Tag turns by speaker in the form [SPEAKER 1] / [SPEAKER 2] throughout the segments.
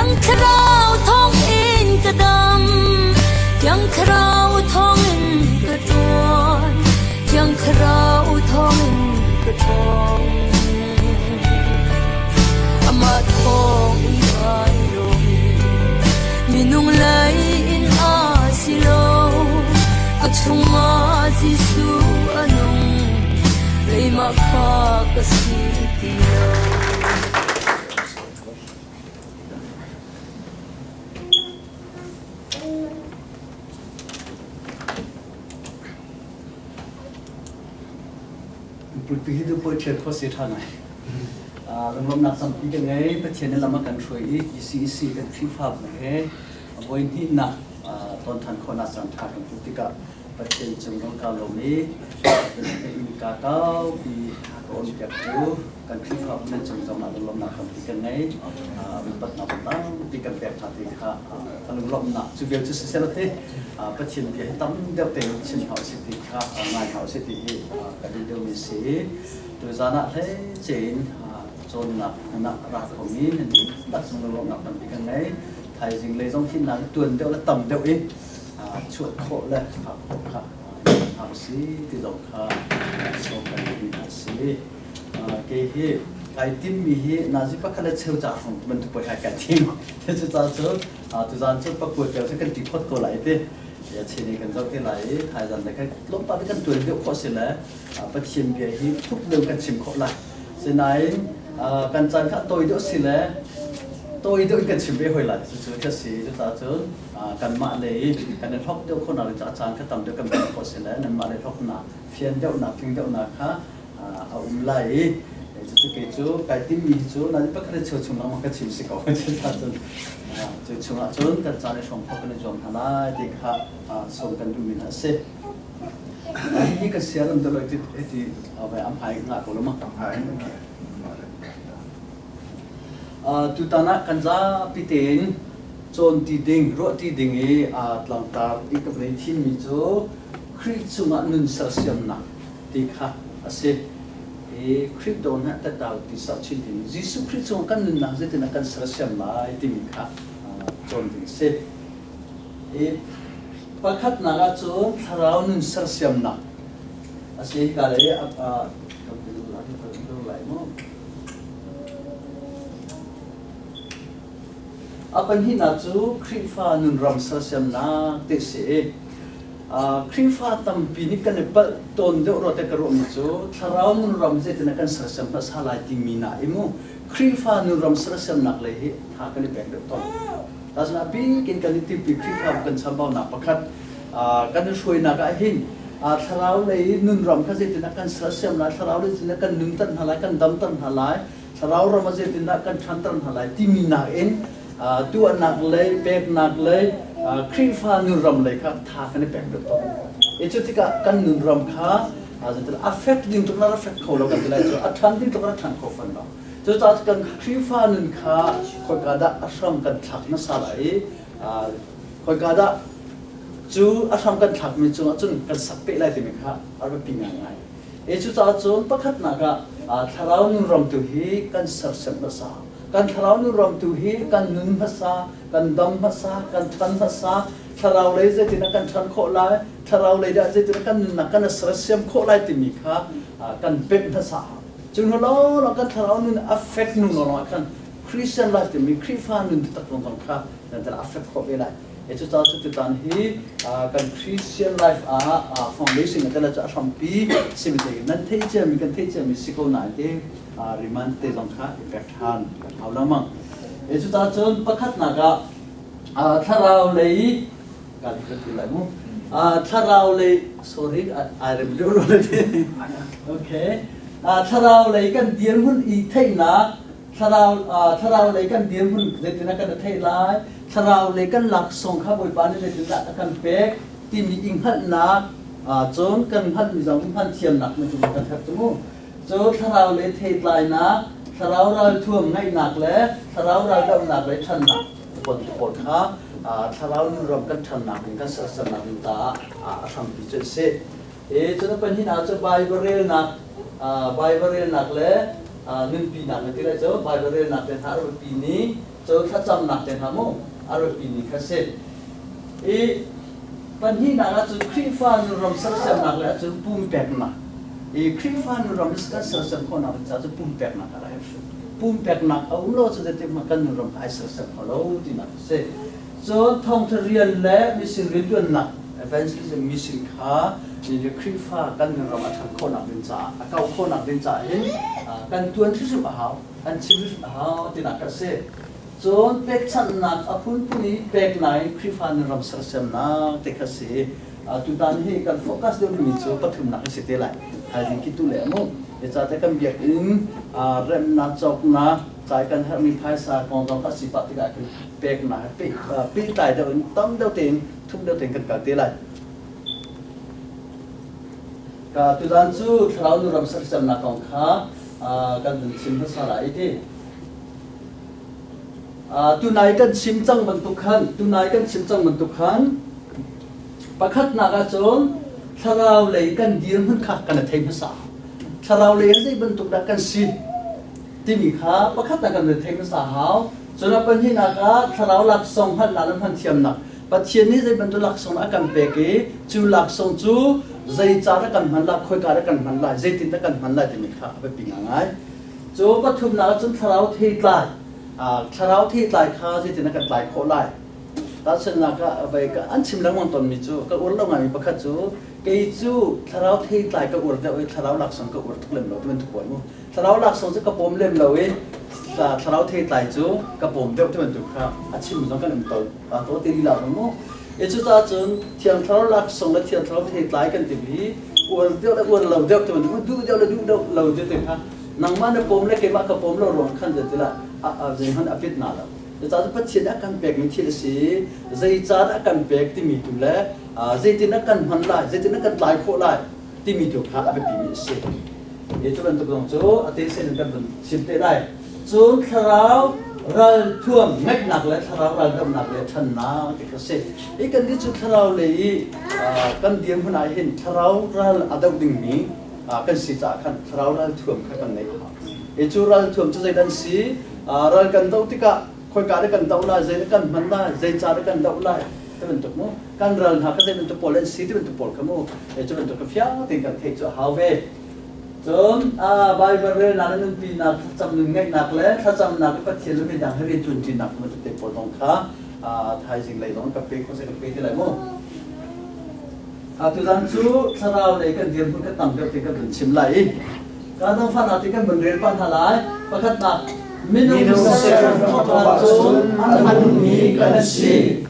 [SPEAKER 1] Thiang Thlarau thawngin ka dam, Thiang Thlarau thawngin ka ṭuan, Thiang Thlarau thawngin ka ṭhawng. Amah thawngin kai lawm i minung lei in a si lo. Ka chungah Jesuh a nung, keimah kha ka si ti lo.
[SPEAKER 2] Pulpi hi tu poi ṭhial kho si ṭha ngai. Lunglawmhnak tampi ka ngei. Pathian nih lam a kan hruai i GCEC kan Khrihfabu he voi hnihnak ton ṭhan khawhnak caan ṭha kan hmuh tikah Pathian cung ram kaa lawm i innka kaupi ka on piaktu kan Khrihfabu nan cung zong ah lunglawmhnak tampi kan ngei. Upatnak tampi kan pek hna ti kha kan lunglawmhnak cu vial cu siseh te Pathian bia hi tam deuh tein chim hna usih ti kha ngai hna usih ti hi ka duh deuhmi si. Tuzan ah hleice in cawnnak hmun ah ra khomi nan dihlak cung lunglawmhnak tampi kan ngei. Thaizing lei zong hinnak tuan deuh le tam deuh in chuah khawh le phak khawh kha hna usih ti zong kha sawm kan duhmi hna a si. Kei hi kai timmi hi nazi pakhat le cheu ca hrawng bantuk poi hai kai tim. Cucaah cun tuzaan cu pakua tel cu kan ti phot ko lai ti. Chini kan zoh te lai i thaizan le kan tlawmpal kan tuan deuh khawh si le Pathian bia hi thup deuh kan chim khawh lai. Sinain kan caan kha tawi deuh si le tawi deuh in kan chim ve hoi lai. Cucu ka si. Cucaah cun kanmah lei kan i hlok deuh khawhnak ding caah caan kha tam deuh kan pek khawh si le nanmah lei hloknak fian deuhnak tling deuhnak kha a um lai i cucu kei cu kai timmi hi cu nain pakhat le cheu chung lengmang ka chim si ko. Cucaah cun cu chungah cun kan caan i hrawm khawh kan i zuam hna lai ti kha sawm kan duhmi hna a si. Hi ka siar an dalo ti ti vai am hai nga ko lo ma. Tutan ah kan zapi tein cawn ti ding, ruah ti ding i tlangtar i ka vei thimmi cu Khrih cungah nun sersiamnak ti kha a si. I Khrih do hna tatau ti sa chin ding Jesuh Khrih cungah kan nunnak zeitin kan sersiam lai timi kha cawn ding a si. I pakhatnak ah cun thlarau nun sersiamnak a si. Hika lei lai mu. A pahnihnak cu Khrihfa nunram sersiamnak ti a si i Khrihfa tampi nih kan i palh tawn deuh rua te ka ruahmi cu thlarau nunram zeitin kan sersiam hmasa lai timi na i mu Khrihfa nunram sersiamnak lei hi tha kan i pek deuh tawn. Tazan a bik in kan i timpi Khrihfabu kan chambaunak pakhat kan i hruainak ah hin thlarau lei nunram kha zeitin kan sersiam lai, thlarau lei zeitin kan nunter hna lai, kan damter hna lai, thlarau ram ah zeitindah kan ṭhanter hna lai timi nakin tuahnak lei, peknak lei, Khrihfa nunram lei kha tha kan i pek deuh tawn. E cu tikah kan nunram kha zeitin a fek ding tluk a fek kho lo kan ti lai cu a ṭhan ding tluk a ṭhan kho fan lo. Cucaah kan Khrihfa nun kha khoika dah a hram kan thlak hmasa lai i khoika dah cu a hram kan thlakmi cungah cun kan sak peh lai timi kha a biapi ngaingai. E cucaah cun pakhatnak ah thlarau nun ram tu hi kan sersiam hmasa. Kan thlarau nun ram tu hi kan nun hmasa, kan dam hmasa, kan ṭhan hmasa, thlarau lei zeitin kan ṭhan khawh lai, thlarau lei dah zeitin kan nunnak kan sersiam khawh lai timi kha kan pemh hmasa. Cu hnu lawng kan thlarau nun a fek nu lawng ah khan Christian life timi Khrihfa nun taktak zong kha nan a fek khawh ve lai. Cucaah cu tutan hi kan Christian life ah foundation kan cu a hrampi simi te nan theih ciami kan theih ciami si ko nain te remind te zong kha i pek ṭhan kan hau lengmang. Cucaah cun pakhatnak ah thlarau lei kan kan ti lai mu thlarau lei sorry ai rem deuh lo okay thlarau lei kan dirhmun i theihnak thlarau thlarau lei kan dirhmun zeitindah kan theih lai thlarau lei kan laksawng kha Bawipa nih zeitindah a kan pek timi i hngalhnak cun kan hngalhmi zong hman thiamnak na cu kan herh cu mu cu thlarau lei theitlainak thlarau ralthuam ngeihnak le thlarau raldohnak le ṭhannak pawl pawl kha thlarau nunram kan ṭhannak ding kan sersiamnak ding caah a hrampi cu a si. E cun a pahnihnak cu Bible relnak Bible relnak le Nunpinak na ti lai cu Bible relnak te hna a biapi ni, cu thlacamnak te hna mu a biapi ni kha si. I pahnihnak ah cun Khrihfa nunram sersiamnak le ahcun pumpeknak. I Khrihfa nunram kan sersiam khawhnak ding caah cun pumpeknak a rak herh. Pumpeknak a um lo cun zeitik hmanh kan nunram kha ai sersiam kho lo tinak a si. Cun thawngṭha rian le mission rianṭuannak evangelism mission kha Khrihfa kan nunram a ṭhan khawhnak ding caah a kau khawhnak ding caah hin kan ṭuan hrimhrim a hau, kan chim hrimhrim a hau tinak a si. Cun pekchanhnak a phunphun i peknak in Khrihfa nunram sersiamnak ti kha si. Tutan hi kan focus deuh dingmi cu pathumnak a si te lai. Thaizing khi tu le mu. Zeicahtiah kan biakinn remnak cawknak ca i kan herhmi phaisa kong zong kha si pah tikah khin peknak he pehtlai deuh in tam deuh tein thuk deuh tein kan kal te lai. Ka tuzan cu thlarau nuram sersiamnak kong kha kan vun chim hmasa lai ti. Tunai kan chim cang bantuk khan tunai kan chim cang bantuk khan pakhatnak ahcun thlarau lei kan dirhmun kha kan i thei hmasa. Thlarau lei zei bantuk dah kan si timi kha pakhat ah kan i thei hmasa hau. Cun a pahnihnak ah thlarau laksawng hngalhnak le hmanthiamnak. Pathian nih zei bantuk laksawng a kan pek i cu laksawng cu zei ca dah kan hman lai, khoika dah kan hman lai, zeitin dah kan hman lai timi kha a biapi ngaingai. Cu pathumnak ah cun thlarau theitlai, thlarau theitlai kha zeitin dah kan tlai khawh lai. Tahchunhnak ah vai ka an chim lengmang tawnmi cu ka uar lo ngaimi pakhat cu kei cu thlarau theitlai ka uar deuh i thlarau laksawng ka uar tuk lem lo ti bantuk pawl mu. Thlarau laksawng cu ka pawm lem lo i thlarau theitlai cu ka pawm deuh ti bantuk kha a chim zong kan um tawn to te lila zong mu. I cucaah cun thiang thlarau laksawng le thiang thlarau theitlai kan ti hi uar deuh le uar lo deuh ti bantuk duh deuh le duh deuh lo ti te kha nangmah na pawm le keimah ka pawm lo ruang khan ti la zeihmanh a pit na lo. Cucaah cun Pathian a kan pekmi thil a si zeicahdah a kan pek timi tu le zeitin a kan hman lai zeitin a kan tlai khawh lai timi tu kha a biapimi a si. Hi cu bantuk zong cu a te sin in kan vun chim te lai. Cun thlarau ral thuam ngeihnak le thlarau ral damnak le ṭhannak ti kha si. Hi kan nih cu thlarau lei i kan dirhmun ah hin thlarau ral a doh dingmi kan si caah khan thlarau ral thuam kha kan ngeih a hau. Hi cu ral thuam cu zeidah an si? Ral kan doh tikah khoika dah kan doh lai, zei dah kan hman lai, zei ca dah kan doh lai ti bantuk mu. Kan ral hna kha zei bantuk pawl an si ti bantuk pawl kha mu. Hi cu bantuk kha fiang tein kan theih cu a hau ve. Cun Baibal relnak le nunpinak, thlacam nun ngeihnak le thlacamnak i Pathian le midang he rianṭuanṭinak bantuk te pawl zong kha thaizing lei zong ka pe kho seh ka pe ti lai mu. Tuzan cu thlarau lei kan dirhmun kan tam deuh ti kan vun chim lai i ka dang fan ah ti kan vun rel pah hna lai. Pakhatnak, minung ser thawk ahcun a nungmi kan si.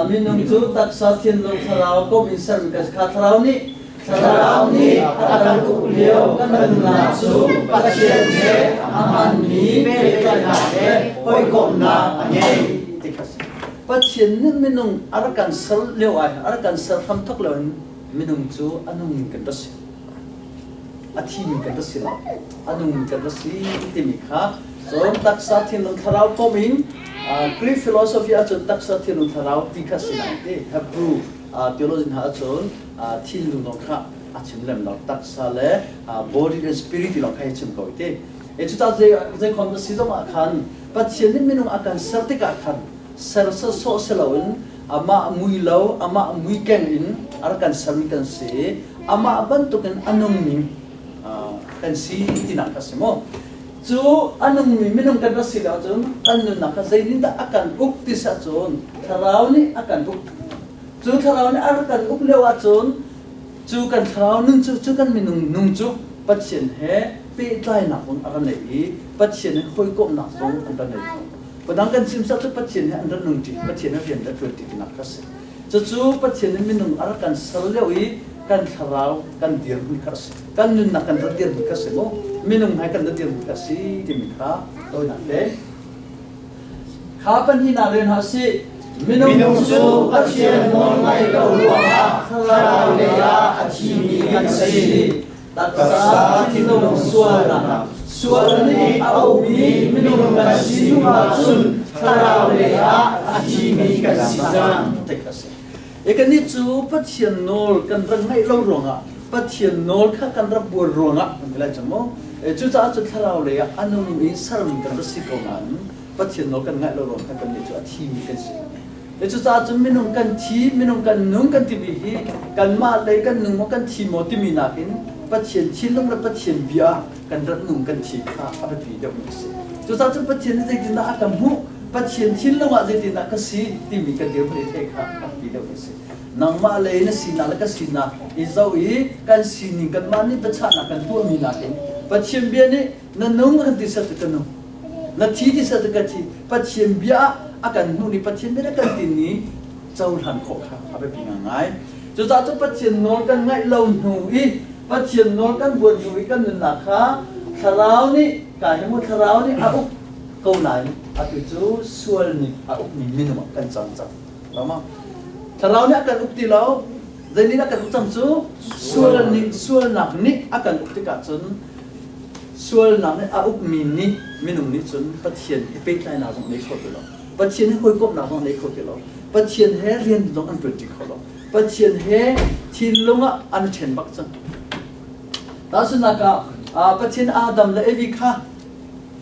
[SPEAKER 2] Minung cu taksa, thinlung, thlarau komh in sermi kan si. Kha thlarau nih
[SPEAKER 3] Thlarau nih a kan uk lio kan nunnak cu Pathian he a hmaanmi pehtlaihnak le hawikomhnak a ngei.
[SPEAKER 2] Ti kha si. Pathian nih minung a rak kan ser lio ah a rak kan ser hramthok lio in minung cu a nung kan rak si. A thimi kan rak si lo. A nung kan rak si timi kha cun taksa thinlung thlarau kom in Greek philosophy ahcun taksa thinlung thlarau ti kha si lai ti Hebrew theologian hna ahcun thinlung lawng kha a chim lem lo taksa le body and spirit lawng kha hi chim ko ti e cucaah zei zei khom si zong ah khan Pathian nih minung a kan ser tikah khan ser sawsawh si loin amah mui lo amah mui keng in a rak kan sermi kan si amah bantukin a nungmi kan si tinak kha si mu cu a nungmi minung kan rak si lo ahcun kan nunnak kha zeitindah a kan uk ti si ahcun thlarau nih a kan uk Cu thlarau nih a rak kan uk lio ahcun cu kan thlarau nun cu cu kan minung nung cu Pathian he pehtlainak zong a ra nei i Pathian he hawikomhnak zong an ra nei kho. Padang kan chim cu Pathian he an ra nung ṭi, Pathian he rian ra ṭuan ṭi tinak kha si. Cucu Pathian nih minung a rak kan ser lio i kan thlarau kan dirhmun kha a si. Kan nunnak kan rak dirhmun kha si mu. Minung he kan rak dirhmun kha si timi kha tawinak te. Kha pahnihnak rian hna sih.
[SPEAKER 3] Minung cu Pathian nawl ngaih lo ruangah thlarau lei ah a thimi kan si.
[SPEAKER 2] Taksa thinlung sualnak sual nih a ukmi minung kan si hnu ahcun
[SPEAKER 3] thlarau lei ah a thimi kan si cang.
[SPEAKER 2] E kannih cu Pathian nawl kan rak ngaih lo ruangah Pathian nawl kha kan rak buar ruangah kan ti lai cang mu. Cucaah cun thlarau lei ah a nung i sermi kan rak si ko nain Pathian nawl kan ngaih lo ruang khan kannih cu a thimi kan si. Cucaah cun minung kan thi, minung kan nung kan timi hi kanmah lei kan nung maw kan thi maw timi nakin Pathian thinlung le Pathian bia kan rat nung kan thi kha a biapi deuhmi a si. Cucaah cun Pathian nih zeitindah a kan hmuh, Pathian thinlung ah zeitindah ka si timi kan dirhmun i theih kha a biapi deuhmi a si. Nangmah lei na sinak le ka sinak i zoh i kan sining kanmah nih biachahnak kan tuahmi nakin Pathian bia nih na nung kan ti set ka nung na thi ti set ka thi Pathian bia ah a kan hmuh ni Pathian bia kan tin ni cohlan khawh kha a biapi ngai. Cucaah cu Pathian nawl kan ngaih lo hnu i Pathian nawl kan buan hnu i kan nunnak kha thlarau nih ka hi mu thlarau nih a uk ko nain atu cu sual nih a ukmi minung ah kan cang cang. Lo Thlarau nih a kan uk ti lo. Zei nih a kan uk cang cu? Sual nih sualnak nih a kan uk tikah cun sualnak nih a ukmi nih minung nih cun Pathian he pehtlainak zong nei kho ti lo. Pathian he hawikomhnak zong nei kho ti lo. Pathian he rian zong an ṭuanṭi kho lo. Pathian he thinlung ah an ṭhen bak cang. Tahchunhnak ah Pathian Adam le Evi kha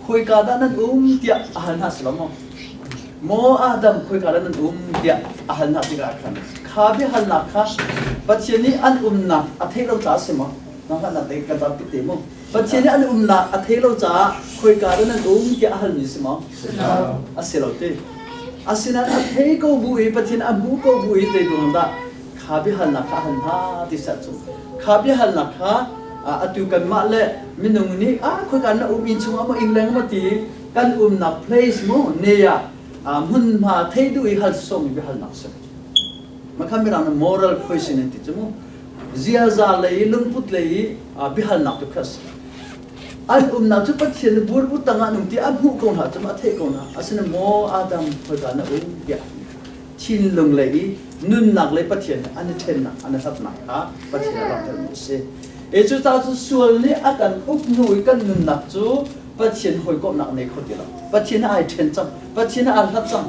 [SPEAKER 2] Khoika dah nan um tiah a hal hna si lo maw? Maw Adam, khoika dah nan um tiah a hal hna tikah khan kha biahalnak kha Pathian nih an umnak a theih lo caah a si maw? Nangmah te ka zat te mu. Pathian nih an umnak a theih lo caah khoika dah nan um tiah a halmi si maw? A si lo ti. Asinain a thei ko bu i Pathian a hmu ko bu i zeiruang dah kha biahalnak kha a hal hna ti seh cu kha biahalnak kha atu kanmah le minung nih ah khoika na um inn chungah maw inn leng maw ti kan umnak place mu ne ah hmunhma thei duh i hal sawmi biahalnak si makha mirang na moral question an ti cu mu ziaza lei lungput lei biahalnak tu kha si an umnak cu Pathian burbu tangah nung ti a hmuh ko hna cu a theih ko hna asina maw Adam khoika na um tiah thinlung lei i nunnak le Pathian he an i ṭhennak an i hlatnak kha Pathian a langhtermi a si. E cucaah cu sual nih a kan uk hnu i kan nunnak cu Pathian hawikomhnak nei kho ti lo. Pathian ai ṭhen cang. Pathian aa hlat cang.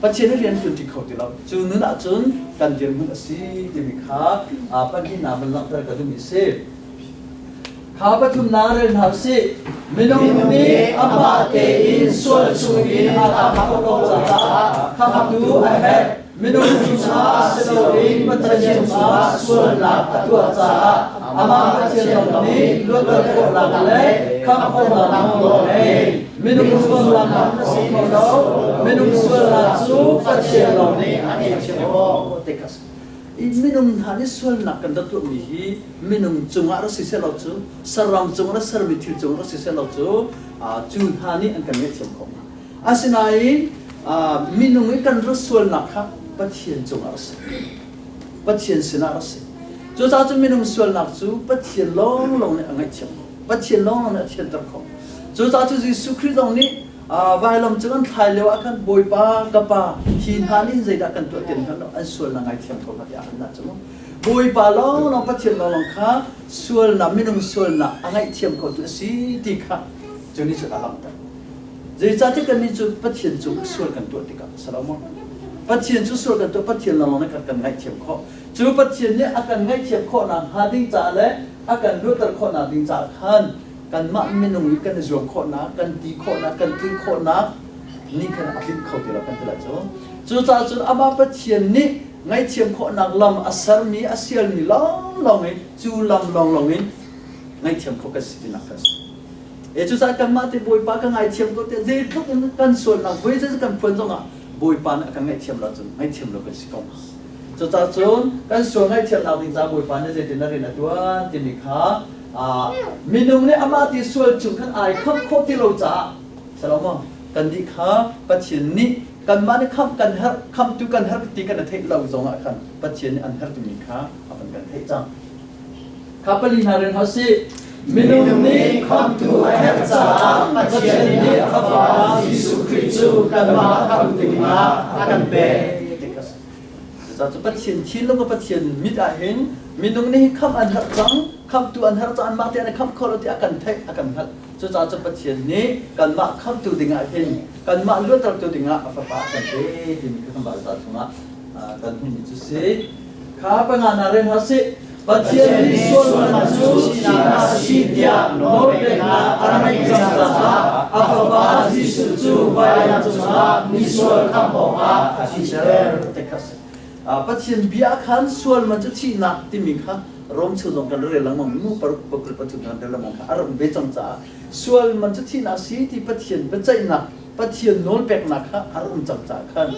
[SPEAKER 2] Pathian rian ṭuanṭi kho ti lo. Cu nun ahcun kan dirhmun a si timi kha pahnihnak van langhter ka duhmi a si. Kha pathumnak rel hna usih. Minung nih amah tein sual chungin a tlak khawh lo caah khamhtu a herh. Minung cungah si loin Pathian cungah sualnak a tuah caah amah Pathian lawng nih luatter khawhnak le khamh khawhnak nawl a ngei. Minung sualnak a si kho lo. Minung sualnak cu Pathian lawng nih a ngaihthiam khawh. Minung hna nih sualnak kan rak tuahmi hi minung cungah rak si seh law cu saram cungah rak sermi thil cungah rak si seh law cu cu hna nih an kan ngaihthiam khawh hna. Asinain minung i kan rak sualnak kha Pathian cungah rak si. Pathian sinah rak si. Cucaah cu minung sualnak cu Pathian lawnglawng nih a ngaihthiam khawh. Pathian lawnglawng nih a thianter khawh. Cucaah cu Jesuh Khrih zong nih vailam cung an thlai lio ah khan Bawipa ka pa hi hna nih zeidah kan tuah ti an lo an sualnak ngaithiam ko hna tiah an cu Bawipa lawnglawng Pathian lawnglawng kha sualnak minung sualnak a ngaihthiam kho tu a si ti kha cu nih cun a langhter. Zeicahtiah kannih cu Pathian cung sual kan tuah tikah Salomo Pathian cu sual kan tuah Pathian lawnglawng nih kan ngaihthiam khawh. Cu Pathian nih a kan ngaihthiam khawhnak hnga ding caah le a kan luatter khawhnak ding caah khan kanmah minung i kan i zuam khawhnak, kan ti khawhnak, kan tlinh khawhnak nih khan a tlinh kho ti lo kan ti lai cu. Cucaah cun amah Pathian nih ngaihthiam khawhnak lam a sermi, a sialmi lawnglawng in cu lam lawnglawng in ngaihthiam khawh kan si tinak kha a si. E cucaah kanmah te Bawipa ka ngaithiam ko tiah zeitluk in kan sualnak voi zeizat kan phuan zongah Bawipa nih a kan ngaihthiam lo cun ngaihthiam lo kan si ko. Cucaah cun kan sual ngaihthiamnak ding caah Bawipa nih zeitin a rian a ṭuan timi kha minung nih amah ti sual chung khan ai khamh khawh ti lo caah Salomo kannih kha Pathian nih kanmah nih khamh kan herh khamhtu kan herh ti kan i theih lo zongah khan Pathian nih an herh timi kha a van kan theih cang. Kha pali hna rel hna usih.
[SPEAKER 3] Minung nih khamhtu a herh caah Pathian nih a Fapa Jesuh Khrih cu kanmah khamh dingah a kan pek.
[SPEAKER 2] Cucaah cu Pathian thinlung ka Pathian mit ah hin minung nih khamh an herh cang, khamhtu an herh cang, anmah te an i khamh kho lo ti a kan theih, a kan hngalh. Cucaah cu Pathian nih kanmah khamhtu dingah hin kanmah luattertu dingah a Fapa a kan pe timi kha kan Baibal chungah kan hmuhmi cu si. Kha panga na rel hna sih. Pathian nih sualnak cu thihnak a si tiah nawlpeknak a rak ngeih cang caah a Fapa Jesuh cu vailam cungah misual khamh awkah a thiter. Pathian bia khan sual man cu thihnak timi kha Rom chung zong kan rel lengmang mu paruk pakul pathum kan rel lengmang kha a rak um ve cang caah sual man cu thihnak si ti Pathian biaceihnak Pathian nawlpeknak kha a rak um cang caah khan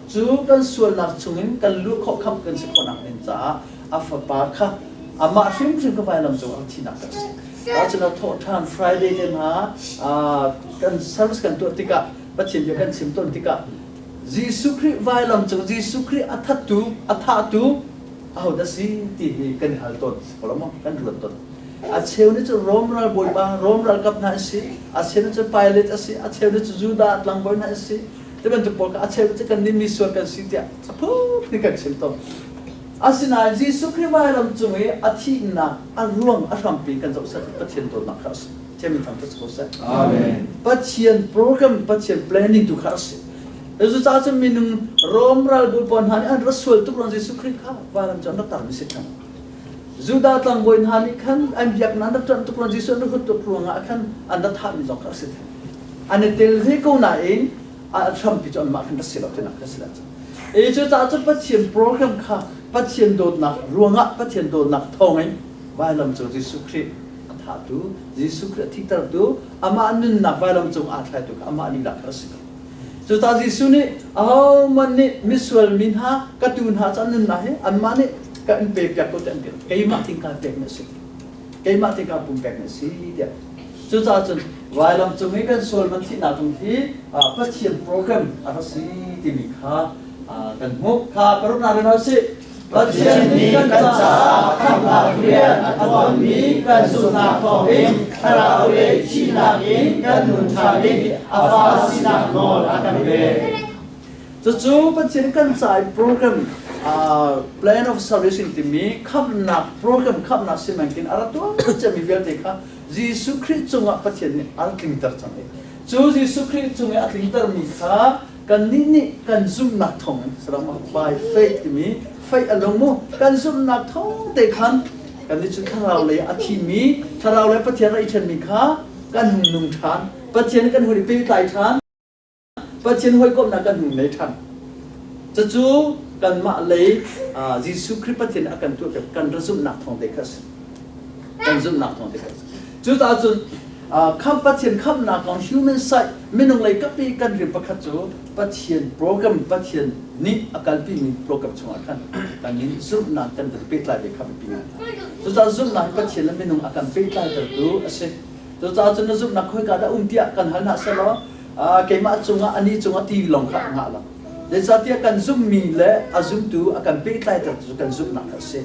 [SPEAKER 2] cu kan sualnak chungin kan luh khawh khamh kan si khawhnak ding caah a fapa kha amah hrimhrim kha vailam cung ah thihnak kan si. Ahcun a thawh ṭhan Friday te hna kan service kan tuah tikah Pathian bia kan chim tawn tikah Jesuh Khrih vailam cung Jesuh Khrih a thattu a thahtu ahodah si ti hi kan i hal tawn maw kan ruat tawn. A cheu nih cun Rom ralbawipa, Rom ralkap hna an si. A cheu nih cun Pilate a si. A cheu nih cun Judah tlangbawi hna an si. Ti bantuk pawl kha a cheu cu kannih mi sual kan si tiah a phuk nih kan chim tawn. Asinain Jesuh Khrih vailam cung i a thihnak a ruang a hrampi kan zoh seh Pathian dawtnak kha a si. Pathian min thangṭhat si ko seh.
[SPEAKER 3] Amen.
[SPEAKER 2] Pathian program, Pathian planning tu kha a si. Cucaah cun minung Rom ralbawi pawl hna nih an ra sual tuk ruang Jesuh Khrih kha vailam cu an rak tarmi si khan. Judah tlangbawi hna nih khan an biaknak an rak ṭanh tuk ruang Jesuh an rak huat tuk ruangah khan an rak thahmi zong kha a si theng. An i tel ve ko nain a hrampi cu anmah khan rak si lo tinak kha si lo. E cucaah cun Pathian program kha Pathian dawtnak ruangah Pathian dawtnak thawngin vailam cung Jesuh Khrih a thahtu, Jesuh Khrih a thihtertu, amah nunnak vailam cung aa thlaitu kha amah lila kha a si ko. Cucaah Jesuh nih ahohmanh nih misual mi hna ka tuu hna cu an nunnak hi anmah nih ka in pepiak ko tiah an ti. Keimah ting kaa pek na si. Keimah ting kaa pumpek na si tiah. Cucaah cun vailam cung i kan sual man thihnak kong hi Pathian program a rak si timi kha kan hmuh. Kha paruknak rin sih.
[SPEAKER 3] Pathian nih kan caah khamhnak rian a tuanmi kan zumhnak thawngin thlarau le thihnak in kan nun ṭhan i a fa sinak nawl a kan pek.
[SPEAKER 2] Cucu Pathian kan ca i program plan of salvation timi khamhnak program khamhnak simankin a rak tuah ciami vialte kha Jesuh Khrih cungah Pathian nih a rak tlingter cang i cu Jesuh Khrih cung i a tlingtermi kha Kannih nih kan zumhnak thawng in by faith timi faith a lung mu kan zumhnak thawng te khan kannih cu thlarau lei a thimi thlarau lei Pathian a i ṭhenmi kha kan hung nung ṭhan Pathian kan hun i pehtlai ṭhan Pathian hawikomhnak kan hung nei ṭhan cucu kanmah lei Jesuh Khrih Pathian a kan tuah kan ra zumhnak thawng te kha a si kan zumhnak thawng te kha a si cucaah cun Khamh Pathian khamhnak kong human side minung lei kapi kan rian pakhat cu Pathian program Pathian nih a kalpimi program chungah khan kan in zumhnak kan van pehtlai ve kha biapi ngai. Cucaah zumhnak hi Pathian le minung a kan pehtlaitertu a si. Cucaah cun na zumhnak khoika dah um tiah kan hal hna selaw keimah cungah anih cungah ti lawng kha a ngah lo. Zeicahtiah kan zumhmi le a zumtu a kan pehtlaitertu cu kan zumhnak kha a si.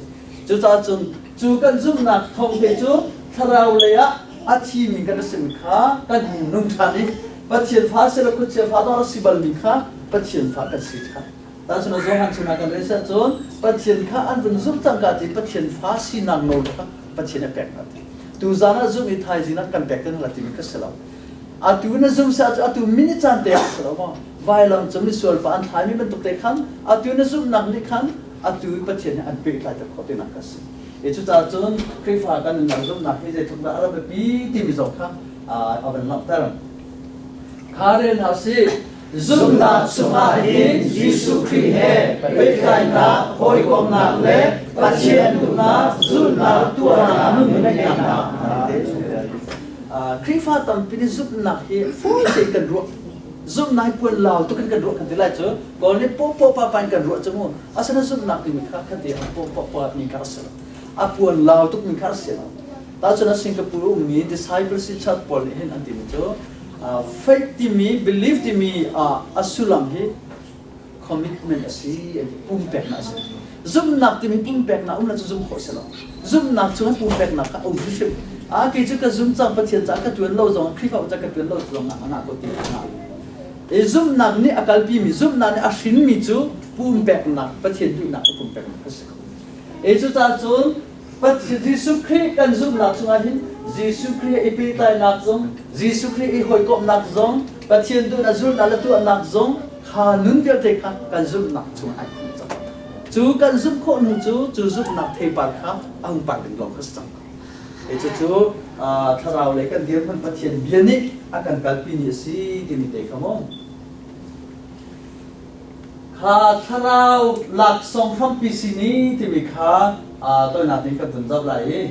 [SPEAKER 2] Cucaah cun cu kan zumhnak thawng te cu thlarau lei ah a thimi kan simi kha kan hung nung ṭhan i Pathian fa si le khuachia fa dawr a si balmi kha Pathian fa kan si ṭhan. Tahchun Johan chungah kan rel cun Pathian kha an vun zumh cangka ti Pathian fa sinak nawl kha Pathian a pek hna ti. Tuzaan ah zumh i thaizing ah kan pek te hna timi kha si lo. Atu na zum si ahcun atu minute caan te ah si lo maw? Vailam cu misual pa an thlaimi bantuk te khan atu na zumhnak nih khan atu Pathian he an pehtlai ter khawh tinak a si. E cucaah cun Khrihfa kan nunnak zumhnak hi zeitluk dah a rak biapi timi zong kha a van langhter. Kha rel hna sih.
[SPEAKER 3] Zumhnak chungah hin Jesuh Khrih he pehtlaihnak, hawikomhnak le Pathian duhnak zulhnak tuahnak nun ngeihnak.
[SPEAKER 2] Khrihfa tampi nih zumhnak hi fawi tein kan ruah. Zumhnak hi puan lau tuk in kan ruah kan ti lai cu. Kawl nih pawpaw pa pa in kan ruah cu mu. Asina zumhnak timi kha kha ti a pawpaw pa mi kha a si lo. A puan lau tuk mi kha a si lo. Tahcun a Singapore ummi disciples church pawl nih hin an timi cu faith timi belief timi a sullam hi commitment a si pumpeknak a si. Zumhnak timi pumpeknak um la cu zumh khawh si lo. Zumhnak cu pumpeknak kha a um hrimhrim. A kei cu ka zum cang Pathian caah ka tuan lo zong Khrihfa ca ka tuan lo zong ah a ngah ko ti a ngah. I zumhnak nih a kalpimi zumhnak nih a hrinmi cu pumpeknak Pathian duhnak i pumpeknak a si ko. I cucaah cun Pathian Jesuh Khrih kan zumhnak chungah hin Jesuh Khrih i pehtlainak zong Jesuh Khrih i hawikomhnak zong Pathian duhnak zulhnak le tuahnak zong kha nun vialte kha kan zumhnak chungah ai khum cang. Cu kan zumh khawh hnu cu cu zumhnak theipar kha a hung par ding lawng kha si cang ko. Cucu thlarau lei kan dirhmun Pathian bia nih a kan kalpi ni a si timi te kha mu. Kha thlarau laksawng hrampi si ni timi kha toinak in kan vun zoh lai i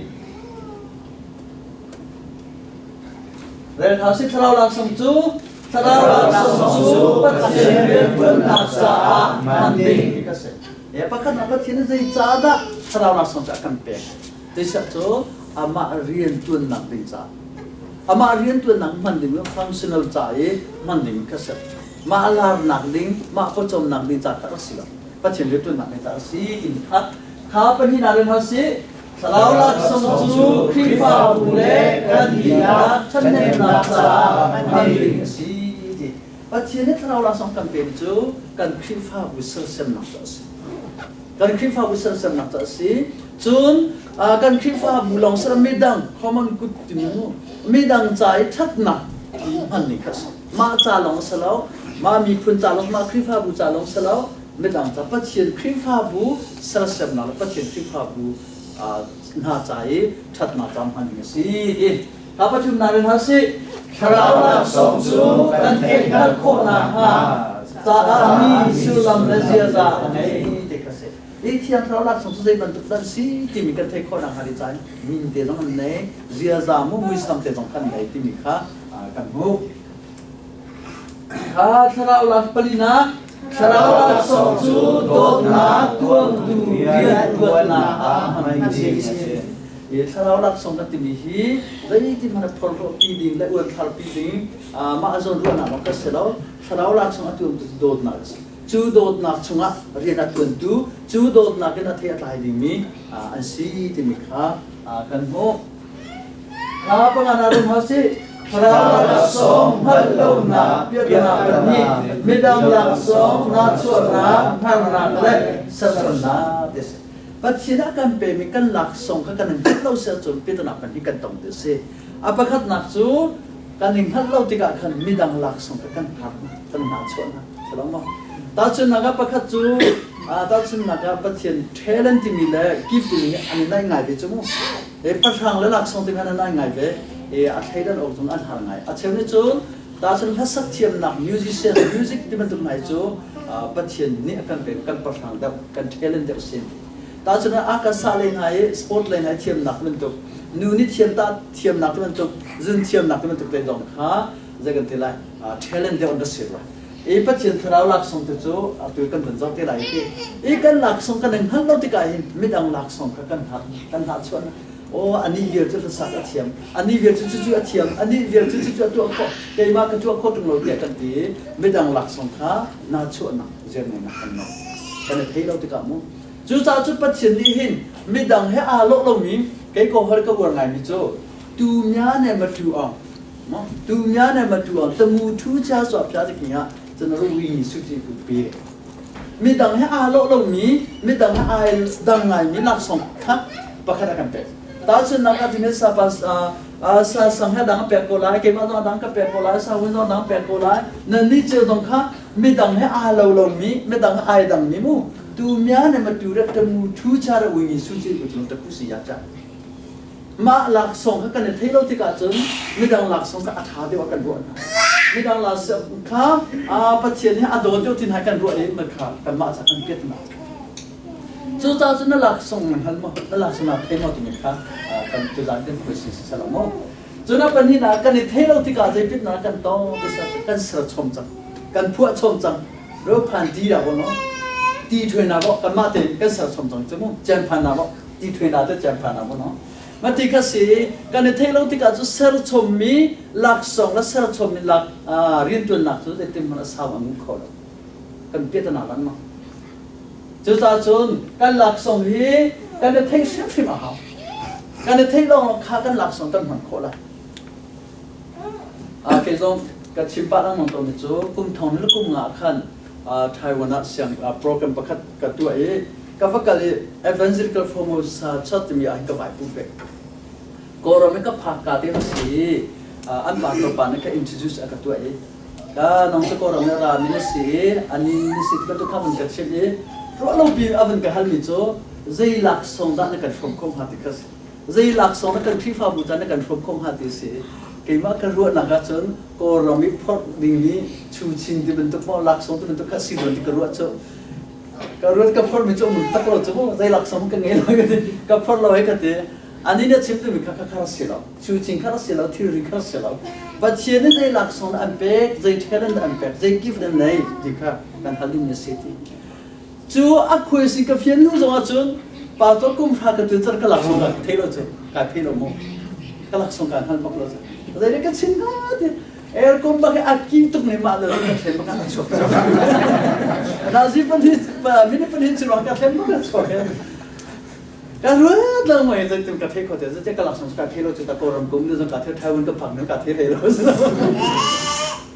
[SPEAKER 2] Rel hna si thlarau laksawng cu thlarau laksawng cu Pathian rianṭuannak caah hman ding ka si. Pakhat ah Pathian zei caah dah thlarau laksawng cu a kan pek? Zeicah cu amah rianṭuannak ding caah. Amah rianṭuannak hman ding functional ca i hman ding ka si. Mah larnak ding, mah pawcawmnak ding ca kha rak si lo. Pathian rianṭuannak ding caah a si timi kha kha pahnihnak in hna sih. Thlarau laksawng cu Khrihfabu le kan dihlak ṭhahnemnak caah hman ding a si ti. Pathian nih thlarau laksawng kan pemi cu kan Khrihfabu sersiamnak cu a si. Kan Khrihfabu sersiamnak cu a si. Cun kan Khrihfabu lawng si midang common good timi mu midang ca i ṭhatnak ti hman ning kha a si. Mah ca lawng a si lo, mah miphun ca lawng, mah Khrihfabu ca lawng si lo, midang ca Pathian Khrihfabu sersiamnak le Pathian Khrihfabu hna ca i ṭhatnak ca hman ding a si ti ka pathumnak in hal sih. Thlarau laksawng cu kan theihhngalh khawh nakhnga caah mi sullam le ziaza a ngei ti kha si. Hi thiang thlarau laksawng cu zei bantuk dah an si timi kan theih khawh nakhnga ding caah min te zong an nei, ziaza mu muisam te zong kan nei timi kha kan hmuh. Kha thlarau lak palinak thlarau laksawng cu dawtnak tuamtu rianṭuannak ah hman a si. Thlarau laksawng kan timi hi zeitin hmanh phorhlawhpi ding le uanthlarpi ding mah zawn ruahnak lawng kan si lo. Thlarau laksawng a tuamtu cu dawtnak a si. Cu dawtnak chungah rian a ṭuantu, cu dawtnak in a thei a tlai dingmi an si timi kha kan hmuh. Kha pangan rum hau sih. Thlarau laksawng hngalh lonak piahtana pahnih, midang laksawng nahchuahnak, hngarnak le sersannak ti a si. Pathian a kan pemi kan laksawng kha kan in hngalh lo si ahcun piahtana pahnih kan tong ti a si. A pakhatnak cu kan i hngalh lo tikah khan midang laksawng kha kan hngar kan nahchuah hna. Si lo maw? Tahchunhnak ah pakhat cu tahchunhnak ah Pathian talent timi le gift timi an i naih ngai ve cu mu. Pahrang le laksawng ti khan an ai ngai ve. A thleidan awk zong an har ngai. A cheu nih cun tahcun hlasak thiamnak musician music ti bantuk hna cu Pathian nih a kan pek kan pahrang deuh kan talent deuh sin. Tahcun a ka sa lei hna i sport lei hna i thiamnak bantuk nu nih thiam ta thiamnak ti bantuk zun thiamnak ti bantuk te zong kha zei kan ti lai talent deuh an ra si rua. I Pathian thlarau laksawng te cu atu kan vun zoh te lai ti. I kan laksawng kan in hngalh lo tikah hin midang laksawng kha kan hngak kan hnahchuah. Aw anih vial cu hlasak a thiam, anih vial cu cucu a thiam, anih vial cu cucu a tuah khawh, keimah ka tuah khawh ṭung lo tiah kan ti i midang laksawng kha nahchuahnak zirngeihnak kan ngei. Kan i thei lo tikah mu. Cucaah cu Pathian nih hin midang he aa lawh lomi kei ko hol ka uar ngaimi cu tu mya ne ma tu ong Tu mya ne ma tu ang tamu thu cha swa phya te ki ha chan ru wi ni su ti ku pe midang he aa lo lo mi midang he ai dang ngai mi laksawng kha pakhat a kan pek ta chun nak a tin sa pa sa sang he dang pek ko lai keimah zong dang ka pek ko lai sa hun zong dang pek ko lai nan ni cheu dong kha midang he aa lo lo mi midang he ai dang mi mu tu mya ne ma tu re tamu thu cha ra wi ni su ti ku chung ta ku si ya cha Mah laksawng kha kan i theih lo tikah cun midang laksawng kha a ṭha deuh ah kan ruah hna. Midang laksawng kha Pathian nih a dawt deuh ti hna kan ruah i kha kanmah ca kan piat hna. Cucaah cun na laksawng na hngal maw? Na laksawng naa thei maw timi kha kan tuzaan kan khuai si si lo maw? Cun a pahnihnak kan i theih lo tikah zeipitnak kan tong ti kan ser chom cang. Kan phuah chom cang. Ro phan ti dah ko no? Ti ṭhuai na bo kanmah tein kan ser chom cang cu mu. Cian phan na bo. Ti thuai te cian phan ah no ma ti kha si kan i theih lo tikah cu serchommi laksawng le serchommi lak riantuannak cu zeitin hmanh a sau a nung kho lo kan piatana lan ma cucaah cun kan laksawng hi kan i theih hrimhrim a hau kan i theih lawng kha kan laksawng kan hman khawh lai kei zong ka chim pah lengmang tawn cu kum thong le kum nga khan Taiwan ah siang program pakhat ka tuah i ka va kal i Evangelical Formosa Church timi ah hin ka vai pum ve. Kawlram i ka phak ka te si i an pastor pa nih ka introduce a ka tuah i ka nong cu Kawlram i ra mi na si i ani ni si ti bantuk kha vun ka chimh i Ruah lo pi a van ka halmi cu zei laksawng dah na kan hrawm kho hnga ti kha si. Zei laksawng na kan Khrihfabu ca na kan hrawm kho hnga ti si. Keimah ka ruahnak ahcun Kawlram i phorh dingmi chuchin ti bantuk maw laksawng ti bantuk kha si rua ti ka ruah cu. Ka ruat ka phorhmi cu um tak lo cu mu zei laksawng ka ngei lo ka ti. Ka phorh lo he ka ti. Ani nih a chim timi kha kha si lo. Chuchin kha si lo, thilri kha si lo. Pathian nih zei laksawng an pek, zei talent an pek, zei gift an nei ti kha kan hal ding a si ti. Cu a khuaisi ka fian nu zong ahcun pa to kum hra ka tu car ka laksawng ka thei lo cu ka thei lo mu. Ka laksawng ka hngal bak lo cu. Zei ka chim ka ti. Aircon bak a ki tuk ne mah le ka thlem bak a chuak. Nazi pan hi mini pan hi chu ka thlem bak a chuak. Ka ruat lang mai zeitin ka thei kho te zate ka laksawng ka thei lo cu ta Kawlram kum ni zong ka thei Taiwan ka phak ka thei hlei lo.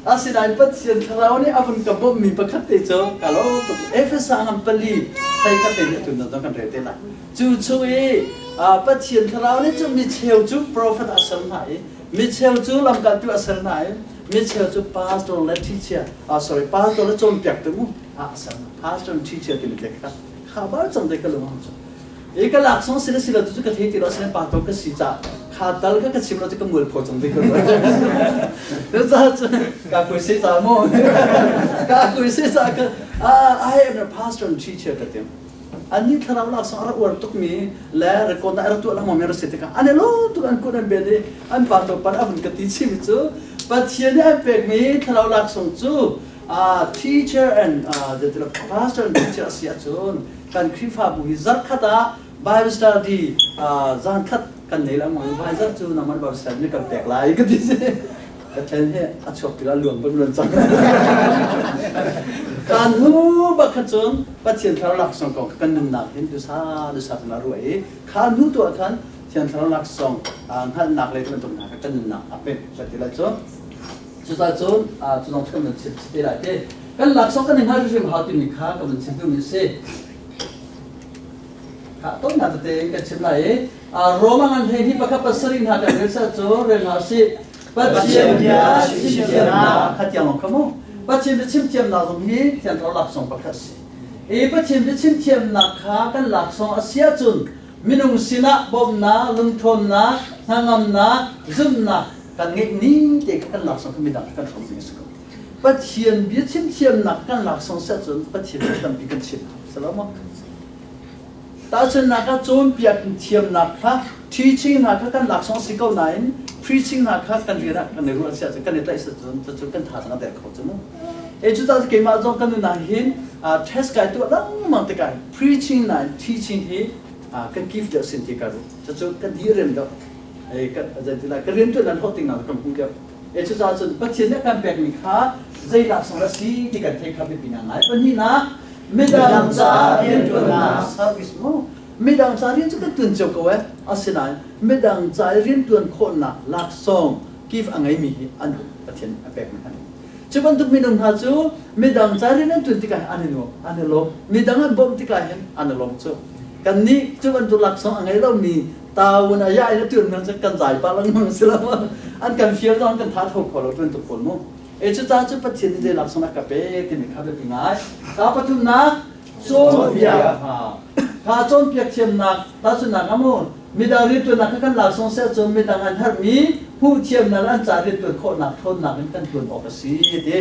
[SPEAKER 2] Asinain Pathian thlarau nih a vun ka bawmhmi pakhat te cu ka lo tuk. Efesa ngan pali thei khat te nih tun zong kan rel te lai. Cu chung i Pathian thlarau nih cu mi cheu cu profet a ser hna i mi cheu cu lamkaltu a ser hna i mi cheu cu pastor le teacher sorry pastor le cawnpiaktu mu a ser hna. Pastor and teacher timi te kha kha bar cang te ka lung hong cu. I ka laksawng si le si lo cu ka thei ti lo asinain pa to ka si ca kha tal kha ka chim lo cu ka mual pho cang ve ko. Cucaah cun ka kui si ca mu ka kui si ca ka I am a pastor and teacher ka ti. Annih thlarau laksawng a rak uar tukmi le record ah a rak tuah lengmang mi a rak si tikah an i lawm tuk an kut an ben i an pa to pan a vun ka ti chimi cu Pathian nih an pekmi thlarau laksawng cu teacher and the pastor and teacher a si ahcun kan Khrihfabu hi zarhkhat ah Bible study zan khat kan nei lengmang i vai zarh cu nangmah Bible study nih kan pek lai ka ti si ka then hi a chuak tikah luang bak luan cang kan hnu bak kha cun Pathian thlarau laksawng kong kan nunnak hin dusa dusa kan ruah i kha hnu tu ah khan Thiang thlarau laksawng hngalhnak le bantuk hna kha kan nunnak a pek ka ti lai cu cucaah cun cu zong kan van chim te lai te kan laksawng kan i hngal hrim hau timi kha ka van chim duhmi a si. Kha tonnak tete kan chim lai i Roma ngan hlei hi pakhat pasarih hna kan rel sah cu rel hna usih. Pathian bia chimthiamnak kha tiang lawng kha mu. Pathian bia chimthiamnak zong hi Thiang Thlarau laksawng pakhat si. I Pathian bia chimthiamnak kha kan laksawng a si ahcun minung sinah bawmhnak, lungthawnnak, hnangamnak, zumhnak kan ngeih ning te kha kan laksawng kha midang kan hrawm ding a si ko. Pathian bia chimthiamnak kan laksawng si ahcun Pathian bia tampi kan chim. Salamo. Tahchunhnak ah cawnpiak thiamnak kha teaching hna kha kan laksawng si ko nain preaching hna kha kan rian ah kan i ruah si ahcun kan i tlaih cun cucu kan thazaang a der kho cu mu. E cu caah keimah zong kan nunah hin test kai tuah lengmang tikah preaching nain teaching hi kan gift deuh sin ti ka ruah. Cucu kan direm deuh. Ka rian tuan nan hawt ding kan hmu deuh. E cucaah cun Pathian nih a kan pekmi kha zei laksawng a si ti kan theih kha biapi ngai. Pahnihnak midang caah rianṭuannak service mu midang ca rian cu kan ṭuan cio ko eh. Asinain midang ca i rianṭuan khawhnak laksawng gift a ngeimi hi an Pathian a pekmi an Cu bantuk minung hna cu midang ca rian an ṭuan tikah an i nuam, an i lawm. Midang an bawmh tikah hin an i lawm cu. Kannih cu bantuk laksawng a ngei lomi taun a ya in a ṭuan cu kan zai pah lengmang si lo. An kan fial zong kan tha tho kho lo bantuk pawl mu. E cu ca cu Pathian nih zei laksawng a ka pe timi kha biapi ngai. Ka pathumnak cawnpiak. Kha cawnpiak thiamnak tahchunhnak ah mu midang rianṭuannak kha kan laksawng seh cun midang an herhmi hmuhthiamnak an ca rianṭuan khawhnak ṭhawnnak in kan ṭuan awk a si ti.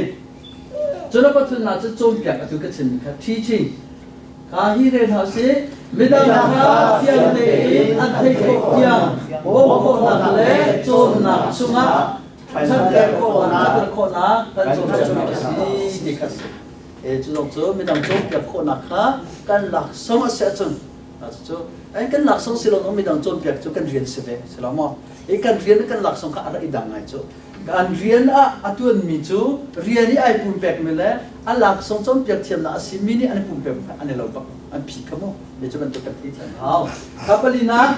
[SPEAKER 2] Cun a pathumnak cu cawnpiak atu ka chimmi kha teaching. Ka hi rel hna usih. Midang kha fiang tein an theih khawh tiang bawmh khawhnak le cawnnak chungah ṭhatter khawhnak kan cawnpiaknak a si ti kha a si. E cu zong cu midang cawnpiak khawhnak kha kan laksawng a si ahcun cucu ai kan laksawng si lo midang cawnpiak cu kan rian si ve si lo maw? I kan rian le kan laksawng kha a rak i dang ngai cu. Kan rian ah a tuanmi cu rian i ai pumpekmi le a laksawng cawnpiak thiamnak a simi nih an i pumpek an i lo bak an phi kha mu mi cu bantuk kan thei thiam hau. Ka palinak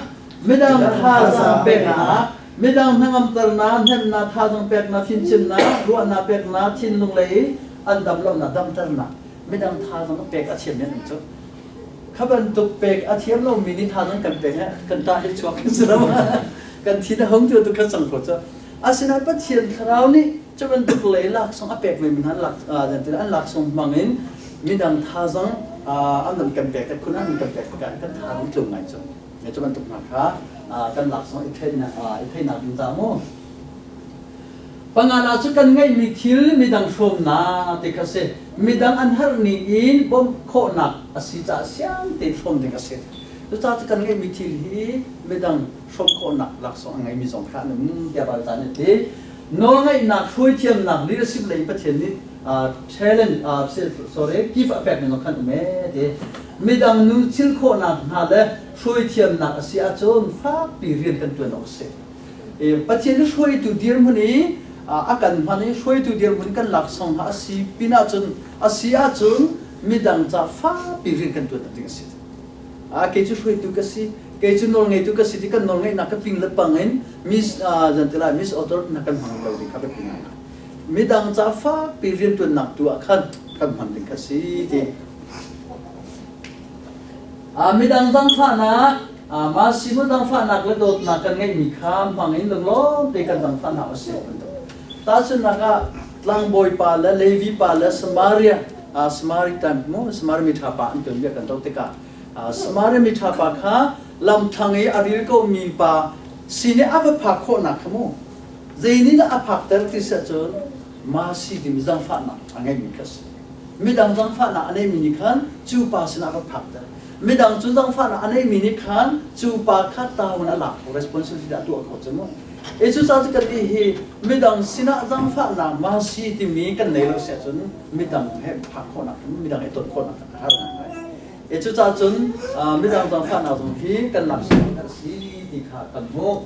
[SPEAKER 2] midang thazaang peknak midang hnangamternak hnemnak thazaang peknak fimchimnak ruahnak peknak thinlung lei an dam lonak damternak midang thazaang pek a thiam mi an cu kha bantuk pek a thiam lomi nih thazaang kan pek kan tah hi chuak kan si lo kan thin a hung tu tu kha cang ko cu Asinain Pathian Thlarau nih cu bantuk lei laksawng a pek vemi hna an laksawng hmang in midang thazaang An nan kan pek khun an kan pek tikah kan tha an tlung ngai cu. Me cu bantuk hna kha kan laksawng i theihnak i theihnak ding ca mu. Pangana cu kan ngeihmi thil midang hrawmnak ti kha si. Midang an harh ning in bawmh khawhnak a si caah siang tein hrawm ding a si. Cucaah cu kan ngeihmi thil hi midang hrawm khawhnak laksawng a ngeimi zong kha an um tiah Baibal ca nih a ti. Nawlngeihnak, hruaithiamnak, leadership lei Pathian nih challenge sorry gift a pekmi zong khan um ee ti. Midang nu thil khawhnak hna le hruaithiamnak a si ahcun fakpi rian kan ṭuan awk a si. Pathian nih hruaitu dirhmun i a kan hman i hruaitu dirhmun kan laksawng hna a si pin ahcun a si ahcun midang ca fakpi rian kan ṭuan ding a si. Kei cu hruaitu ka si, kei cu nawlngeitu ka si ti kan nawlngeihnak ka ping le pang in mis zan miss author na kan hmang lo ding kha biapi ngai. Midang ca fakpi rianṭuannak tu ah khan kan hman ding kha si ti. Midang zangfahnak, mah simu zangfahnak le dawtnak kan ngeihmi kha hmang in lunglawm te kan zangfahnak a si bantuk. Tahchunhnak ah, tlangbawi pa le Levi pa le Samaria, Samaritan mu, Samaria miṭha pa an tuanbia kan zoh tikah, Samaria miṭha pa kha lamthlang i a ril komi pa sin i a va phak khawhnak kha mu, zei nih dah a phakter ti si ahcun, mercy timi zangfahnak a ngeihmi kha a si. Midang zangfahnak a neimi nih khan cu pa sinah a va phakter. Midang cu zangfahnak a neimi nih khan cu pa kha taun a lak kho, responsibility a tuah kho cu mu. E cucaah cu kan nih hi midang sinah zangfahnak mercy timi kan nei lo si ahcun midang he phak khawhnak midang he ton khawhnak a har ngai. E cucaah cun midang zangfahnak zong hi kan laksawng a si ti kha kan hmuh.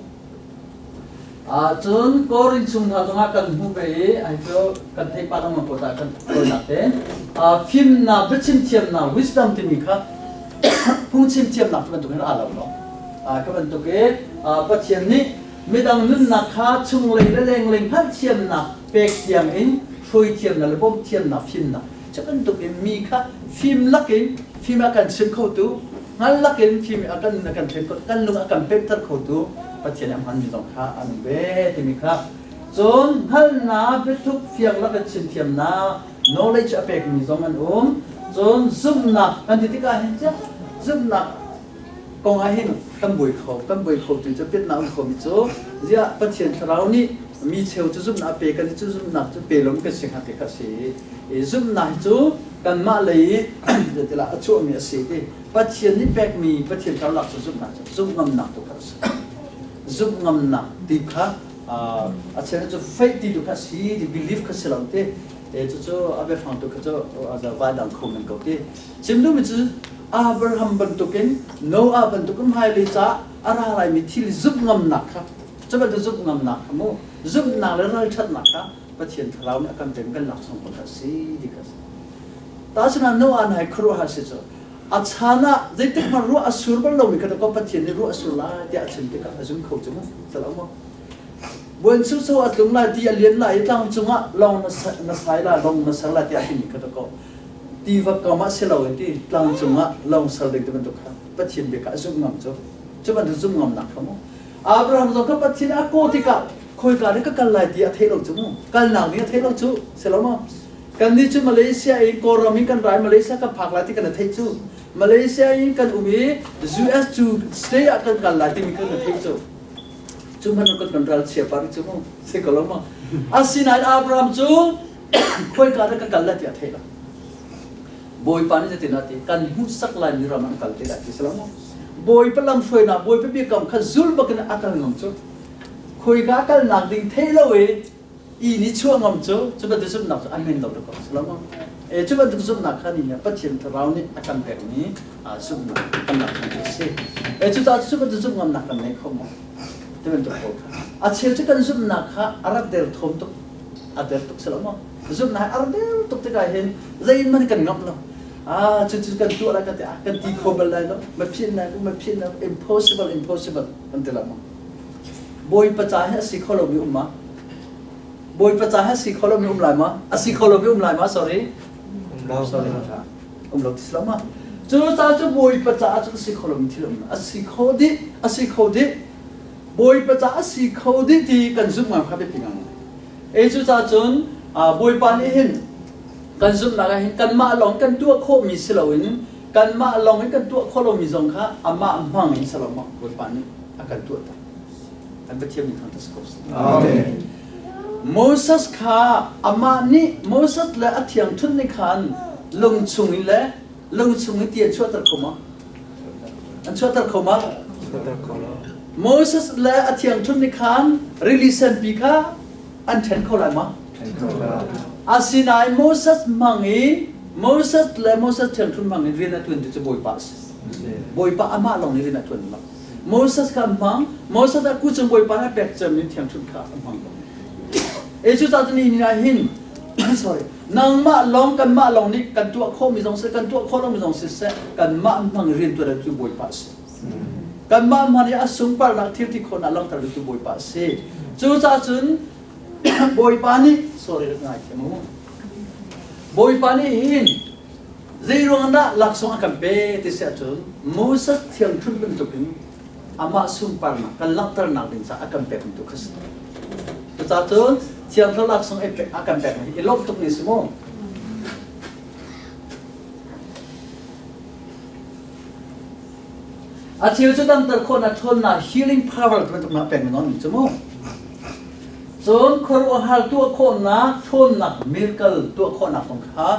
[SPEAKER 2] Cun Korin chung hna zongah kan hmuh ve i ai cu kan theih pah lengmang ko ta kan kawinak te. Fimnak, biachim thiamnak, wisdom timi kha phungchim thiamnak cu bantuk hin aa lo lo. Ka bantuk i Pathian nih midang nunnak kha chunglei le lenglei hngalhthiamnak pek tiang in hruai thiamnak le bawmh thiamnak fimnak cu bantuk in mi kha fim lakin fim a kan chim khotu hngal lakin fim a kan a kan thlen kan lung a kan pemter khotu Pathian a hmanmi zong kha an ve timi kha cun hngalhnak biathuk fiang lakin chim thiamnak knowledge a pekmi zong an um cun zumhnak kan ti tikah hin zumhnak kong ah hin kan buai kho kan buai kho tu cu piatnak um khomi cu ziah Pathian thlarau nih mi cheu cu zumhnak a pe kan cu zumhnak cu pe lo kan si hnga ti kha si i zumhnak cu kanmah lei i a chuahmi a si ti Pathian nih pekmi Pathian karlak cu zumhnak cu zumh ngamnak tu kha a si zumh ngamnak ti kha a cheu cu faith ti tu kha si ti belief kha si lo ti cucu a biafang tu kha cu vai dang kho men ko ti chim duhmi cu Abraham bantukin Noah bantukin hmailei caah a ra laimi thil zumh ngamnak kha cu bantuk zumh ngamnak kha mu zumhnak le ralṭhatnak kha Pathian thlarau nih a kan pek kan laksawng pakhat si ti kha si. Tahchunhnak Noah hna hi khuaruahhar si cu a chan ah zeitik hmanh ruah a sur bal lomi kha ko Pathian nih ruah a sur lai tiah a chim tikah a zum kho cu mu salah maw buanchukcho a tlung lai ti a lian lai i tlang cungah lawng na sai lai lawng na ser lai tiah a timi kha ko tiva kam ah si lo in ti tlang cungah lawng ser ding ti bantuk kha Pathian bia kha a zumh ngam cu cu bantuk zumh ngamnak kha mu Abraham zong kha Pathian a kaw tikah khoika nih ka kal lai ti a theih lo cu mu kalnak nih a theih lo cu si lo maw kannih cu Malaysia in Kawlram in kan rai Malaysia kan phak lai ti kan theih cu Malaysia in kan um i US cu state ah kan kal lai timi kan theih cu cu hmanh kan kan ral chia par cu mu si ko lo maw asinain Abraham cu khoika dah ka kal lai ti a theih lo Bawipa nih zeitin a ti kan hmuhsak lai mi ram an kal te lai ti si lo maw Bawipa lamhruainak Bawipa biakam kha zul bakin a kal ngam cu khoika kalnak ding thei lo i i ni chuah ngam cu cu bantuk zumhnak cu an men lo ko si lo maw e cu bantuk zumhnak kha ni Pathian thlarau nih a kan pekmi zumhnak kan lak mi a si e cu caah cu bantuk zumh ngamnak kan nei kho maw ti bantuk pawl kha a cheu cu kan zumhnak kha a rak der thom tuk a der tuk si lo maw zumhnak a rak der tuk tikah hin zeihmanh kan ngamh lo ah cu cu kan tuah lai kan ti ah kan ti kho bal lai lo ma phian lai ma phian lai impossible impossible kan ti lo maw Bawipa ca hi a si kho lomi um ma Bawipa ca hi a si kho lomi um lai ma a si kho lomi um lai ma sorry sorry um lo ti si lo ma cu ca cu Bawipa caah cun a si kho lomi thil um a si kho dih a si kho dih Bawipa ca a si kho dih ti kan zumh ngam kha biapi ngang e cu ca cun Bawipa nih hin Kan zumhnak ah hin kanmah lawng kan tuah khawhmi si loin kanmah lawng in kan tuah khawh lomi zong kha amah hmang in si lo maw Bawipa nih a kan tuahter. Kan Pathian min thangṭhat si ko seh.
[SPEAKER 3] Amen.
[SPEAKER 2] Moses kha amah nih Moses le a thiangṭhunh nih khan lung chung in le lung chung in ti an chuahter kho maw? An chuahter kho maw? Moses le a thiangṭhunh nih khan rili senpi kha an ṭhen kho lai maw? Asinain Moses hmang i Moses le Moses thiangṭhunh hmang in rian a ṭuan tu cu Bawipa a si. Bawipa amah lawng nih rian a ṭuan lo. Moses kha a hmang. Moses a kucung Bawipa nih a pek cem in thiangṭhunh kha a hmang lo. E cu caah ni ni ah hin sorry nangmah lawng kanmah lawng nih kan tuah khawhmi zong si kan tuah khawh lomi zong siseh kanmah hmang rian ṭuan tu Bawipa a si. Kanmah hmang i a sunparnak thil ti khawhnak langhter tu Bawipa a si. Cucaah cun Bawipa nih sorry rak ngai thiam mu. Bawipa nih hin zei ruang dah laksawng a kan pe ti si ahcun Moses thiangṭhunh bantukin amah sunparnak kan langhternak ding caah a kan pek tu kha si. Cucaah cun Thiang Thlarau laksawng a kan pek hi i lawmh tuk ni si mu. A cheu cu damter khawhnak ṭhawnnak healing power ti bantuk nak pek mi non cu mu. Cun khuaruahhar tuah khawhnak ṭhawnnak miracle tuah khawhnak kong kha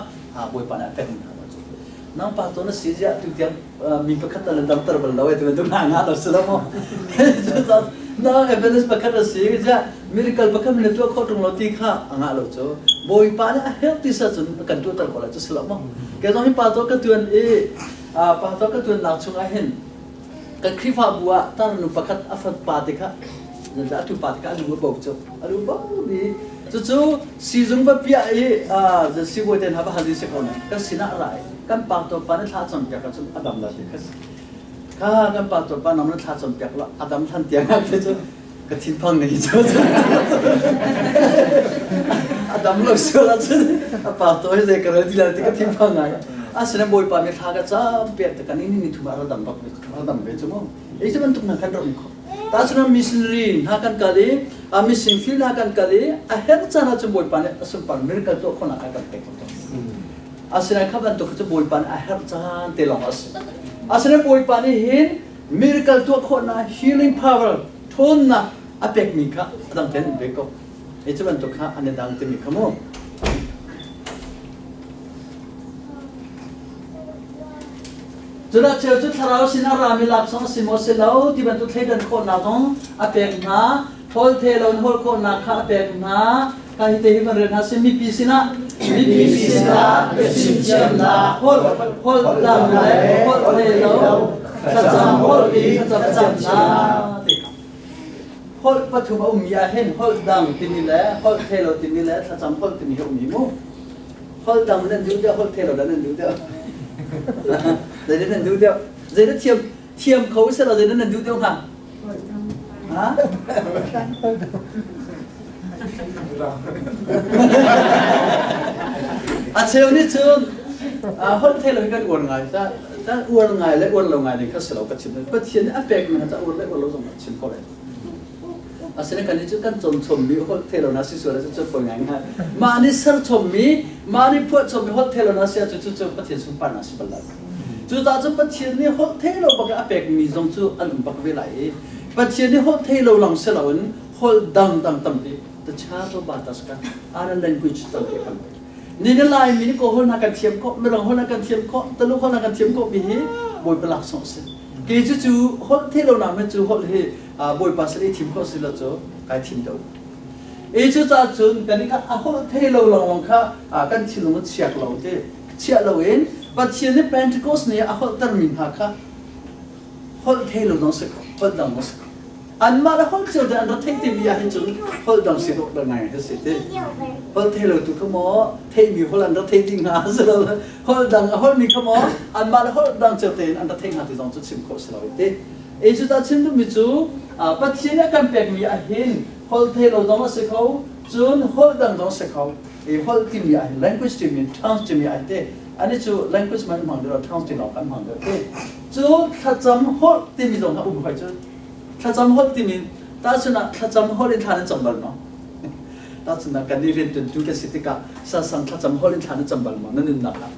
[SPEAKER 2] Bawipa nih a pek mi hna cu. Nang pa to na si ziah tu tiang mi pakhat na damter bal lo e ti bantuk hna nga lo si lo mu. Na evidence pakhat a si ziah miracle pakhat mi na tuah khawh ṭung lo ti kha a ngah lo cu. Bawipa nih a herh ti sa cun kan tuahter ko lai cu si lo mu. Kei zong hi pa to ka tuan i pastor ka tuannak chungah hin kan Khrihfabu ah tarnu pakhat a fapa te kha a tupa te kha a lu a bo cu a lu bo mi cucu sizung va piah i sibawi te hna va hal si ko ne kan sinah ra i kan pastor pa na thla cam piak cun a dam la ti kha kha kan pastor pa nam na thla cam piak la a dam than tiang te cu ka thinphang nei cu a dam lo sual ahcun a pastor hi zei ka rel ti lai ti ka thinphang ngai asina bawipa mi thla ka cam piak te kan ini ni thum ah ra dam bak ra dam ve cu mu ei cu bantuk hna kan ram kho ta cun missionary hna kan kal i a mission field hna kan kal i a herh caan ah cun bawipa nih a sunpar miracle tuah khawhnak a kan pek ko asinain kha bantuk cu bawipa nih a herh caan te lawng a si asinain bawipa nih hin miracle tuah khawhnak healing power ṭhawnnak a pekmi kha a dang tein an pek ko. Hi cu bantuk kha an i dang timi kha mu. Cun cheu cu thlarau sin a rami laksawng si maw si lo ti bantuk thleidan khawhnak zong a pek hna. Hawl the lo in hawl khawhnak kha a pek hna. Ka hi te hi van rel hna si mipi sinah
[SPEAKER 3] mipi sinah biachim thiamnak
[SPEAKER 2] holh holh dang le holh the lo thlacam holh i thlacam thiamnak ti kha holh pathum a ummi ah hin holh dang timi le holh the lo timi le thlacam holh timi hi a um mu holh dang nan duh deuh holh the lo nan duh deuh zei nan duh deuh zei na thiam thiam kho se lo zei nan duh deuh hnga Ha? A cheu nih cun holh thei lo hi kan uar ngai ta ta uar ngai le uar lo ngai ding kha si lo ka chim Pathian nih a pek mi ta uar le uar lo zong a chim ko lai asinain kan nih cu kan cawn chommi holh thei lo na si sual cu cu poi ngai ngai mah nih ser chommi mah nih phuah chommi holh thei lo na si ahcun cu cu Pathian sunparnak si bal lo Cucaah cun Pathian nih holh thei lo bak a pekmi zong cu an um bak ve lai i Pathian nih holh thei lo lawng si loin holh dangdang tampi the chato bataska other language tampi a kan pek. Ni na Laimi nih Kawl holh hna kan thiam khawh, Mirang holh hna kan thiam khawh, Taluk holh hna kan thiam khawh mi hi Bawipa laksawng a si. Kei cu cu holh thei lo nak cu holh hi Bawipa sin i thim khawh si lo cu kai thim deuh. E cucaah cun kan i kha a holh thei lo lawnglawng kha kan thinlung a chiak lo ti chiah loin Pathian nih Pentecost ni ah a holhtermi hna kha holh thei lo zong si kho, holh dang zong si kho. Anmah le holh cio te an rak theih timi ah hin cun holh dang si dawh ngai hi si ti. Holh thei lo tu kha maw theihmi holh an rak theih ding hnga si lo holh dang a holhmi kha maw anmah le holh dang cio tein an rak theih hnga ti zong cu chim khawh si lo ti. E cu ta chim duhmi cu Pathian nih a kan pekmi ah hin holh thei lo zong a si kho, cun holh dang zong a si kho. I holh timi ah hin language timi tongues timi ah te ani cu language man hmang deuh tongues ti lawng kan hmang deuh te cu thlacam holh timi zong kha um hoi cu thlacam holh timi tahchun ah thlacam holh in thla nan cam bal maw? Tahchunhnak kan i riantuantu kan si tikah sasang thlacam holh in thla na cam bal maw na nunnak ah?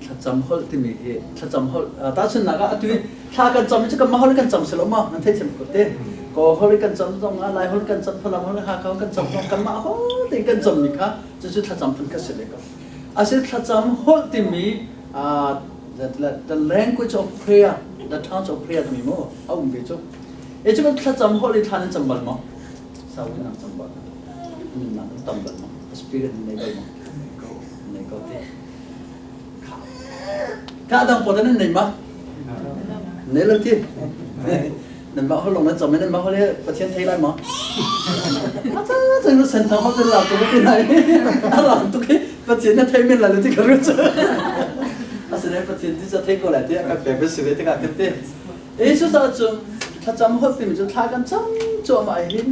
[SPEAKER 2] Thlacam holh timi hi thlacam holh tahchunhnak ah atu i thla kan cam cu kanmah holh in kan cam si lo maw? Nan theithiam ko te. Kaw holh in kan cam zong ah Lai holh kan cam, Falam holh, Hakha holh kan cam zong kanmah holh tein kan cammi kha cucu thlacam phun kha si ve ko. Asi thlacam holh timi the language of prayer, the tongues of prayer timi mu a um ve cu. E cu kan thlacam holh i thla nan cam bal maw? Sau in nan cam bal. Nunnak nan tam bal maw? Spirit nan nei bal maw? Nei ko te. Ka dang pawl nan nei ma? Nei lo ti. Nan mah holh long nan cam nan mah holh he Pathian thei lai maw? Acha cang sen thang hol la tu ti nai. A lang tu khi Pathian na thei men la ti ka ru chu. Asine Pathian ti cha thei ko lai ti ka pe be si ve te ka te. E cu ca cun thlacam holh timi cu thla kan cam cuahmah hin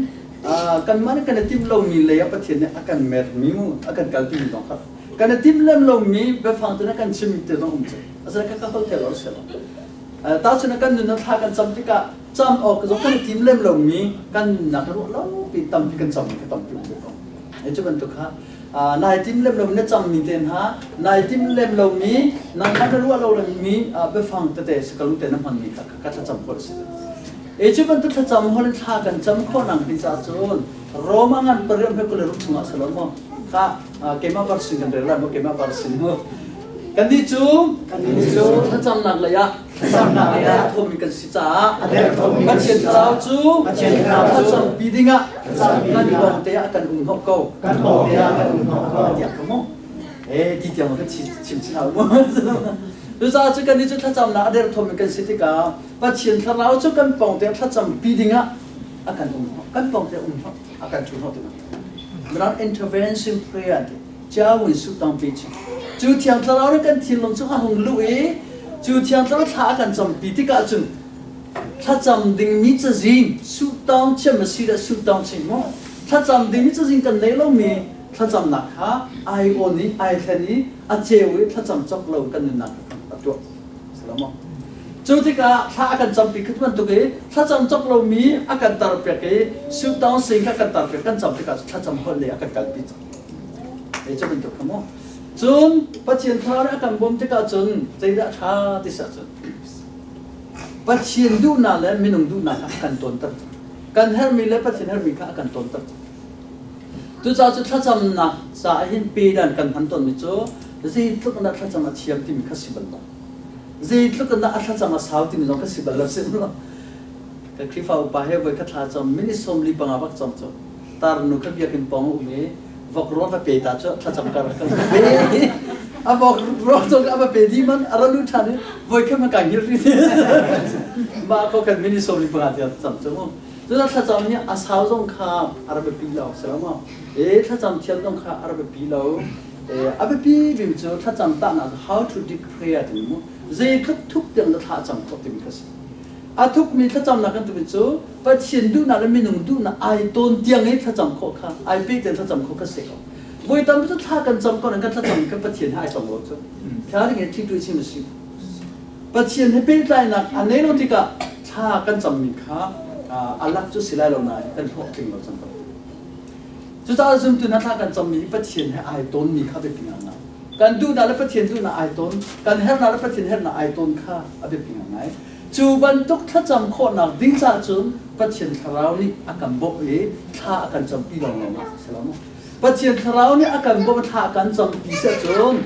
[SPEAKER 2] kanmah nih kan i timh lomi lei ah Pathian nih a kan mermi mu a kan kalpi mi zong kha kan i timh lem lomi biafang te kan chim te zong um cu asina ka ka holh thei lo si lo tahchun kan nun thla kan cam tikah cam awk zong kan i tim lem lomi kan nunnak ruah lo pi tampi kan cam ka tampi um ko e cu bantuk kha Nai tim lem lomi na cammi te hna, nai tim lem lomi nangmah na ruah lo mi biafang tete sakalu te na hmanmi kha ka thlacam khawh a si. E cu bantuk thlacam hol in thla kan cam khawh nang ding caah cun Roma ngan pariam he kule ruk chungah salo maw ka keimah version kan rel lai maw keimah version mu kannih cu thlacamnak lei ah
[SPEAKER 3] Thlacamnak lei ah
[SPEAKER 2] a thawmi kan si caah
[SPEAKER 3] a derthawmmi kan
[SPEAKER 2] Pathian
[SPEAKER 3] si
[SPEAKER 2] thlarau cu
[SPEAKER 3] Pathian thlarau cu
[SPEAKER 2] thlacampi dingah
[SPEAKER 3] thlacampi
[SPEAKER 2] kan
[SPEAKER 3] dingah
[SPEAKER 2] pawng te ah kan um hnawh ko
[SPEAKER 3] kan pawng te ah kan um hnawh ko.
[SPEAKER 2] Tiah ka mu eh ti tiang ka chim chim mu cucaah cu kan nih cu thlacamnak a derthawmi kan si tikah Pathian thlarau cu kan pawng te thlacampi dingah a kan um hnawh kan pawng te um hnawh a kan thu hnawh tikah Mirang intervention prayer ti Chiawin suttang pi cu cu thiang thlarau nih kan thinlung chung a hung luh i cu thiang thlarau thla a kan campi tikah cun thlacam dingmi cazin suttang chiam a si le suttang chim mu thlacam dingmi cazin kan nei lomi thlacamnak kha ai awn i ai thlen i a ceu i thlacam cawk lo kan nunnak a tuah salamo cu tikah thla a kan campi khi bantuk i thlacam cawk lomi a kan tar piak i suttang sing kha kan tar piak kan cam tikah thlacam holh le a kan kalpi cang Ei cu bantuk kha mu. Cun Pathian thlarau nih a kan bawm tikah cun zeidah ṭha ti si ahcun Pathian duhnak le minung duhnak kha a kan tawnter. Kan herhmi le Pathian herhmi kha a kan tawnter. Cucaah cu thlacamnak caah hin pedan kan hman tawnmi cu zeitluk in dah thlacam a thiam timi kha si bal lo. Zeitluk in dah a thlacam a sau timi zong kha si bal lo si lo. Ka Khrihfa upa he voi khat thla cam minute 45 bak cam cu tarnu kha biakinn pawng a um i vok rawl va pe ta cu thlacam kar kan pe a vok rawl cu a va pe di man a ra lu ṭhan i voi khat ma kai ngil ri mah ko kan mini 15 tiang cam cu mu cu thlacam hi a sau zong kha a ra biapi lo si lo maw e thlacam thiam zong kha a ra biapi lo e a biapi bim cu thlacam tahnak how to deep prayer timi mu zeitluk thuk tiang na thla cam khawh timi kha si A thukmi thlacamnak kan timi cu Pathian duhnak le minung duhnak ai tawn tiang i thlacam khawh kha ai pe tiang thlacam khawh kha si ko. Voi tam cu thla kan cam ko kan thlacam kan Pathian he ai tong lo cu. Thla ding he thi tu chim a si. Pathian he pehtlainak a nei lo tikah thla kan cammi kha a lak cu si lai lo nain kan hlawhtling lo cang ko. Cucaah zumtu hna thla kan cammi hi Pathian he ai tawnmi kha biapi ngai. Kan duhnak le Pathian duhnak ai tawn, kan herhnak le Pathian herhnak ai tawn kha a biapi ngai. Cu bantuk thlacam khawhnak ding caah cun Pathian Thlarau nih a kan bawmh i thla a kan campi lawnglawng ah si lo maw? Pathian Thlarau nih a kan bawmh thla a kan campi si ahcun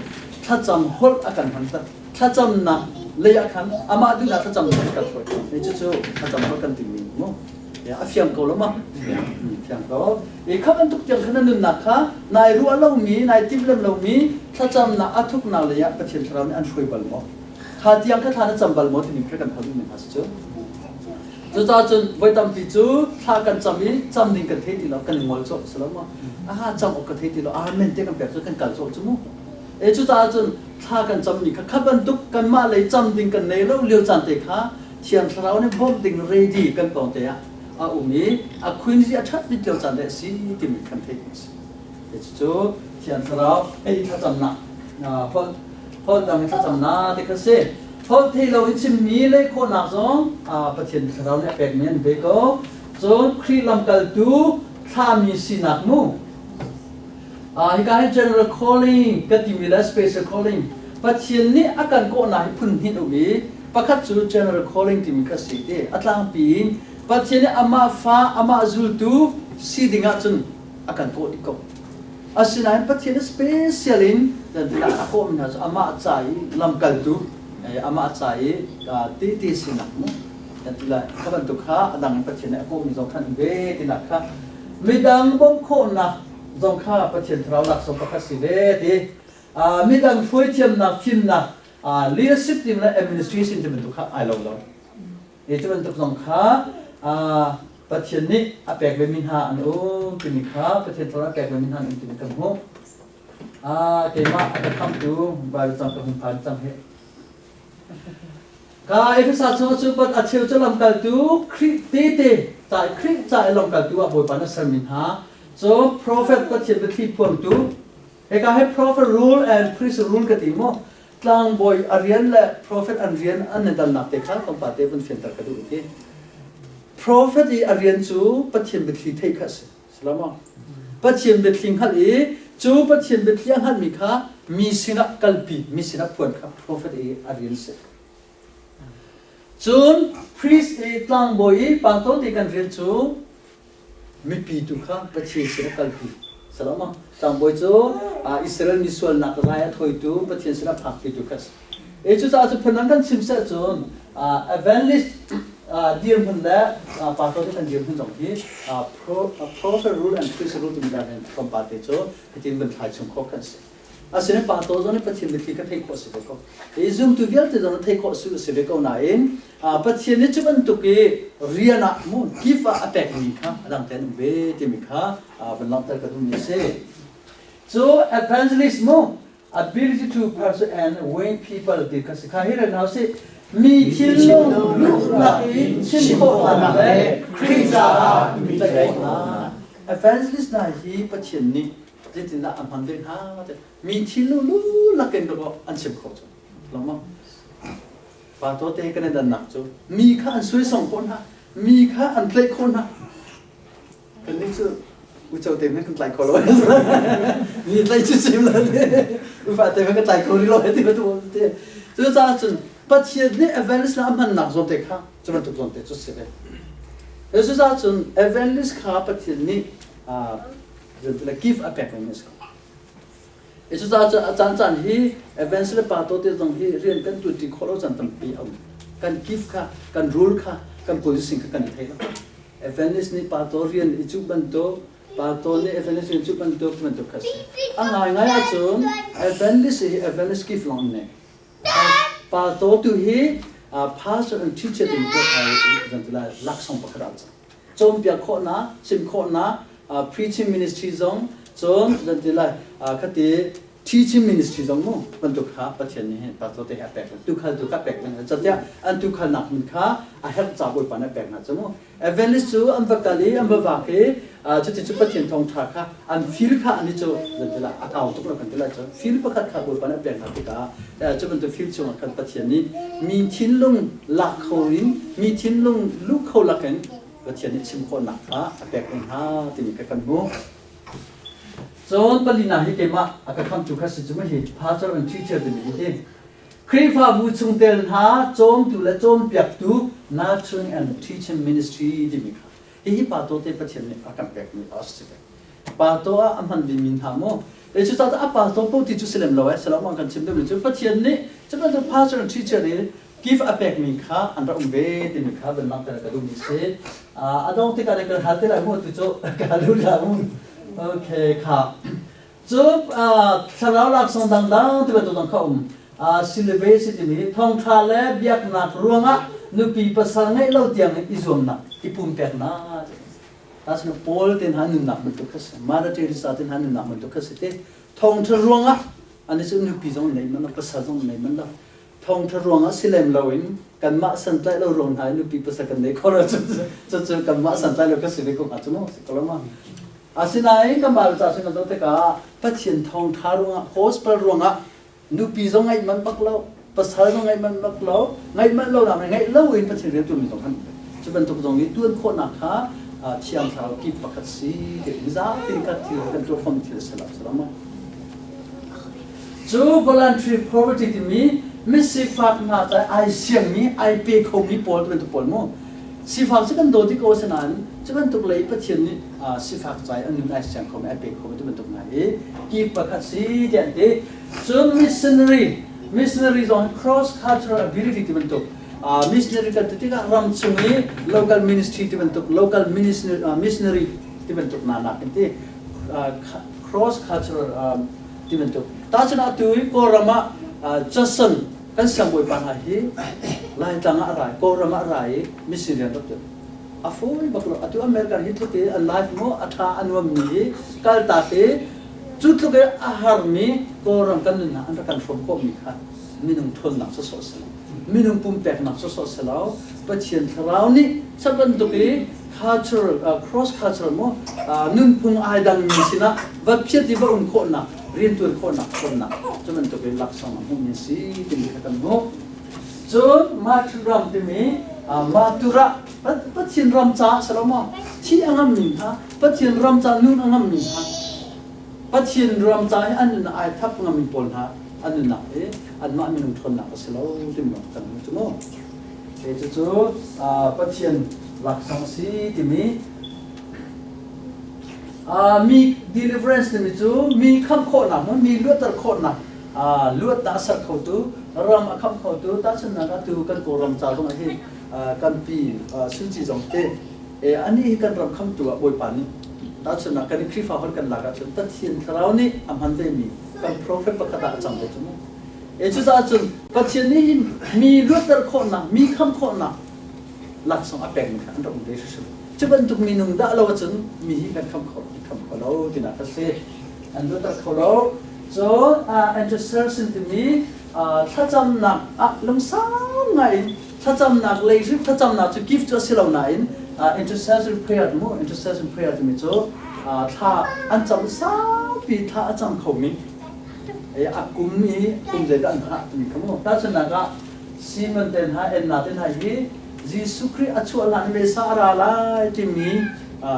[SPEAKER 2] thlacam holh a kan hmanter. Thlacamnak lei ah khan amah duhnak thlacamnak a kan hruai. Hei cucu thlacam holh kan timi mu. A fiang ko lo ma? Fiang ko. I kha bantuk tiang khan na nunnak kha nai ruah lomi, nai timh lem lomi thlacamnak a thuknak lei ah Pathian Thlarau nih an hruai bal maw? Kha tiang kha thla na cam bal maw timi kha kan hal duhmi hna si cu. Cucaah cun voi tampi cu thla kan cam i cam ding kan thei ti lo, kan i ngol cawk si lo maw? Aha cam awk ka thei ti lo, amen te kan pek cu kan kal cawk cu mu. E cucaah cun thla kan cammi kha kha bantuk kanmah lei cam ding kan nei lo lio caan te kha Thiang Thlarau nih bawmh ding ready kan pawng te ah a um i a khuinzi a ṭhat bik lio caan te a si timi kan theih ding a si. Cucu Thiang Thlarau ei thlacamnak holh holh dang in thlacamnak ti kha si. Holh thei lo in chimmi leh khawhnak zong Pathian Thlarau nih a pekmi an ve ko. Cun Khrih lamkaltu thlahmi sinak mu. Hika hi general calling ka timi le special calling Pathian nih a kan kawhnak hi phun hnih um i pakhat cu general calling timi kha si ti a tlangpi in Pathian nih amah fa amah zultu si ding ahcun a kan kawh dih ko. Asinain Pathian nih special in a kawhmi hna cu amah ca i lamkaltu amah ca i tehte sinak mu kan ti lai. Kha bantuk kha a dang in Pathian nih a kawhmi zong khan ve tinak kha midang bawmh khawhnak zong kha Pathian thlarau laksawng pakhat si ve ti. Midang hruaithiamnak fimnak leadership team le administration ti bantuk kha ai lo lo. Cu bantuk zong kha Pathian nih a pek vemi hna an um timi kha Pathian thawng a pek vemi hna an um timi kan hmuh. Keimah a ka khamtu Bible cang ka hung phan cang hi. Ka Efesa chung cu pat a cheu cu lamkaltu Khrih tete ca Khrih ca i lamkaltu ah Bawipa na sermi hna cu prophet Pathian biathli phuangtu hika hi prophet rule and priest rule ka ti mu tlangbawi a rian le prophet an rian an i dannak te kha tlawmpal te vun fianter ka duh ti. Prophet i a rian cu Pathian biathli theih kha a si. Salama. Pathian biathli hngalh i cu Pathian biathli a hngalhmi kha mi sinah kalpi, mi sinah phuan kha prophet i a rian si. Cun priest i tlangbawi i pastor ti kan rian cu mipi tu kha Pathian sin a kalpi. Salama. Tlangbawi cu Israel mi sualnak rai a thawitu Pathian sin a phakpitu kha a si. E cucaah cu phun an kan chim seh cun evangelist dirhmun le pastor kan dirhmun zong hi prophet rule and priest rule timi dan hin tlawmpal te cu hitin van thlai chung khawh kan si. Asinain pastor zong nih Pathian biathli kha theih khawh a si ve ko. I zumtu vialte zong nih theih khawh a si ve ko nain Pathian nih cu bantuk i rian ah mu gift ah a pekmi kha a dang tein um ve timi kha van langhter ka duhmi a si. Cu evangelist mu ability to persuade and win people ti kha si kha hi ren hau si mi thinlung luhnak i chim khawhnak le Khrih caah mi tlaih evangelist hna hi Pathian nih zeitindah a hman ve hna te mi thinlung lu lakin dawh an chim khawh cu lawmang Pa tawte kan i dannak cu mi kha an suaisam khawh hna, mi kha an tlaih khawh hna. Kannih cu uco te hmanh kan tlai kho lo. Mi tlaih cu chim lo te. Ufa te hmanh kan tlai kho rih lo ti bantuk te. Cucaah cun Pathian nih evangelist a hmannak zawn te kha cu bantuk zawn te cu si ve. Cucaah cun evangelist kha Pathian nih gift a pek mi a si ko. Cucaah cun a caancaan hi Evans le Pa Tawte zong hi rian kan ṭuanṭi khawh lo caan tampi a um. Kan gift kha, kan rule kha, kan position kha kan i thei lo. Evangelist nih Pa Taw rian i cuh bantuk, Pa Taw nih Evangelist rian cuh bantuk bantuk kha a si. A ngaingai ahcun Evangelist hi Evangelist gift lawng an nei. Pa Taw tu hi pastor and teacher timi laksawng pakhat ah a cang. Cawnpiak khawhnak, chim khawhnak, preaching ministry zong cun zan ti lai khati teaching ministry zong mu bantuk kha Pathian nih hin pastor te he a pek tukhal tu kha pek hna catiah an tukhalnak hmun kha a herh ca Bawipa nih a pek hna cu mu evangelist cu an va kal i an va vak i cuti cu Pathian thawngṭha kha an feel kha an i cu zan ti lai a kau tuk lo kan ti lai cu feel pakhat kha Bawipa nih a pek hna tikah cu bantuk feel chungah khan Pathian nih mi thinlung lak kho in mi thinlung luh kho lakin Pathian nih chim khawhnak kha a pek ve hna timi kha kan hmuh. Cun palina hi keimah a ka khamtu kha si cu hi pastor and teacher timi hi hi Khrihfabu chungtel hna cawmtu le cawnpiaktu nurturing and teaching ministry timi kha hihi pa to te Pathian nih a kan pekmi a si ve. Pa to ah a hman dingmi hna mu. E cu caah a pa to po ti cu si lem lo eh salam kan chim deuh cu Pathian nih cu bantuk pastor and teacher nih gift a pekmi kha an rak um ve timi kha van langhter ka duhmi si. A dong tikah kan hal te lai mu tu cu ka lu la mu. Okay kha. Cu thlarau laksawng dangdang ti bantuk dang kha um. Syllabus timi thawngṭha le biaknak ruangah nupi pasal ngeih lo tiang in i zuamnak, i pumpeknak. Asina Paul te hna nunnak bantuk kha si. Mother Teresa te hna nunnak bantuk kha si te. Thawngṭha ruangah ani cu nupi zong nei man lo, pasal zong nei man lo. Thawngṭha ruangah si lem loin kanmah santlaih lo ruang hna i nupi pasal kan nei kho lo cu cu kanmah santlaih lo ka si ve ko hnga cu mu si ko lo ma. Asinain kanmah ca sin kan zoh tikah Pathian thawngṭha ruangah gospel ruangah nupi zong ngaih manh bak lo, pasal zong ngaih manh bak lo, ngaih manh lo nak ngaih lo in Pathian rian ṭuanmi zong kan cu bantuk zong i ṭuan khawhnak kha Thiang Thlarau kip pakhat si ti mizapi kan thil kan tuah khom thil si lo si lo maw? Cu voluntary poverty timi misifak hna ca ai siangmi ai pe khomi pawl bantuk pawl mu sifak cu kan daw ti ko asinain cu bantuk lei Pathian nih sifak ca i an nun ai siang khomi ai pe khomi tu bantuk hna hi kip pakhat si tiah an ti. Cun missionary missionary zong cross cultural ability ti bantuk missionary kan ti tikah ram chung i local ministry ti bantuk local missionary ti bantuk hna nak kan ti cross cultural ti bantuk tahchun atu i Kawlram ah Johnson kan siangbawipa hna hi Laitlang ah a rai Kawlram ah a rai i mission rian rak tuan a fawi bak lo atu American hi tluk i an life mu a tha a nuam mi hi kaltak i cu tluk i a harmi Kawlram kan nunnak an rak kan hrawm khawh mi kha minung thawnnak sawsawh si lo minung pumpeknak sawsawh si lo Pathian thlarau nih sa bantuk i cultural cross cultural mu nunphung ai dangmi sinah va phiat i va um khawhnak riantuan khawhnak thawnnak cu bantuk in laksawng a hmuhmi si timi kha kan hmuh. Cun Mathura timi Mathura Pathian ram caah si lo maw thi a ngammi hna Pathian ram ca nun a ngammi hna Pathian ram ca i an nun ai thap ngami pawl hna an nunnak hi anmah minung ṭhawnnak a si lo timi kan hmuh cu mu. Cucu Pathian laksawng a si timi mi deliverance timi cu mi khamh khawhnak mi luatter khawhnak luatnak a ser khotu ram a khamh khotu tahchunhnak ah tu kan Kawlram ca zong ah hi kan pi Suci zong te anih hi kan ram khamtu ah Bawipa nih tahchunhnak kan i Khrihfa hol kan lak ahcun Pathian thlarau nih a hman vemi kan prophet pakhat ah a cang ve cu mu. E cucaah cun Pathian nih hin mi luatter khawhnak, mi khamh khawhnak laksawng a pekmi kha an rak um ve hrimhrim. Cu bantuk minung dah lo ahcun mi hi kan khamh kho khamh kho lo tinak a si. An luatter kho lo. Cun intercession timi thlacamnak ah lungsau ngai in thlacamnak lei hrim thlacamnak cu gift cu a si lo nain intercession prayer mu intercession prayer timi cu thla an cam saupi thla a cam khomi a kum i kum zeidah an hngah timi kha mu tahchunhnak ah Simon te hna Enna te hna hi Jesuh Khrih a chuah hlan Messiah a ra lai timi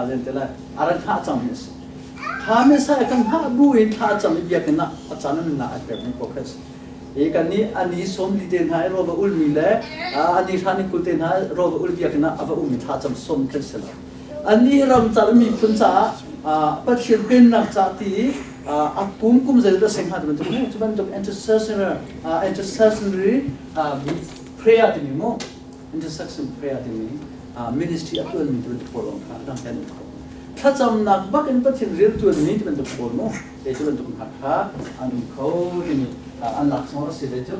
[SPEAKER 2] zen te lai a rak hngah cangmi a si kha Messiah kan hngah bu in thla a cam i biakinn ah a caan an nunnak a pekmi paoh kha a si hi kan nih ani 40 te hna i rawl va ulmi le ani hra ni 20 te hna rawl va ul biakinn ah a va ummi thla cam som khan si lo Annih ramcar miphun caah Pathian pennak ca ti a kum kum zeidah sing hnga ti bantuk mu cu bantuk intercessionary intercessionary prayer timi mu intercession prayer timi ministry a tuanmi ti bantuk pawl lawng kha dang kan kho thlacamnak bak in Pathian rian tuanmi ti bantuk pawl mu te cu bantuk hna kha an um kho timi an laksawng a si ve cu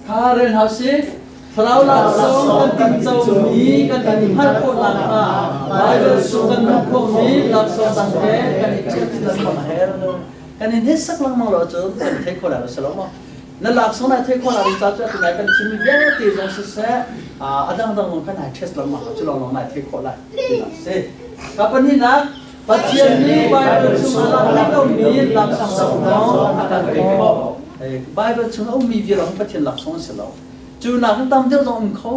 [SPEAKER 2] kha rel hau si Thlarau laksawng kan tincomi kan i hngalh khawh nakhnga Baibal chung kan hmuh khawhmi laksawng dang he kan i ṭhial lengmang a herh. Kan i hnesak lengmang lo ahcun kan i thei kho lai lo si lo maw? Na laksawng nai thei khawh nak ding ca cu atu nai kan chimmi vialte zong siseh a dangdang zong kha nai test lengmang cu lawnglawng nai thei khawh lai tinak a si. Ka pahnihnak Pathian nih Baibal chung a lang lomi laksawng zong a kan pek khawh. Baibal chung a ummi vial hi Pathian laksawng an si lo. Cu nakin tam deuh zong um kho.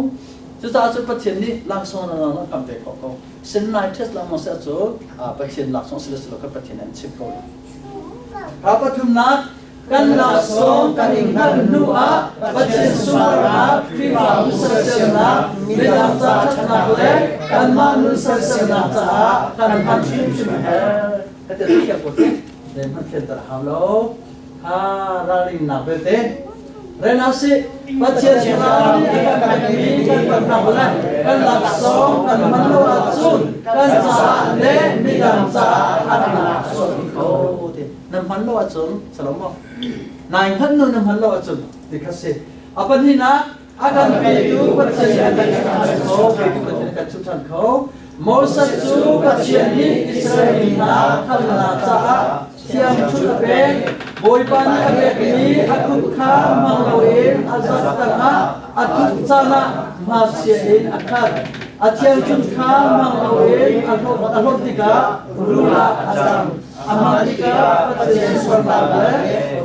[SPEAKER 2] Cucaah cun Pathian nih laksawng a kan pek khawh ko. Sinai test lengmang si ahcun Pathian laksawng si le si lo kha Pathian nih an chimh ko lai. Ka pathumnak, kan laksawng kan i hngalh hnu ah Pathian sunparnak, Khrihfabu sersiamnak, midang ca ṭhatnak le kanmah nun sersiamnak caah kan hman hrimhrim a herh. Ka ti thiam ko te. Hman thianter a hau lo. Kha ralrinnak belte Rel sih Pathian thlarau nih a kan pekmi kan peknak le kan laksawng kan hman lo ahcun kan caah le midang caah harnak a chuahpi kho ti nan hman lo ahcun salo maw nai hman nu na hman lo ahcun ti kha si a pahnihnak a kan petu Pathian kan chim kho petu Pathian kan chim ṭhan kho Moses cu Pathian nih Israel mi hna khamnak caah thiang ṭhut a pek. Bawipa nih a pekmi a kut kha hmang loin a zak tangah a tuk caan ah hmasia in a khat. A thiangṭhut kha hmang loin a hlawt tikah rul ah a cang. A hman tikah Pathian sualnak le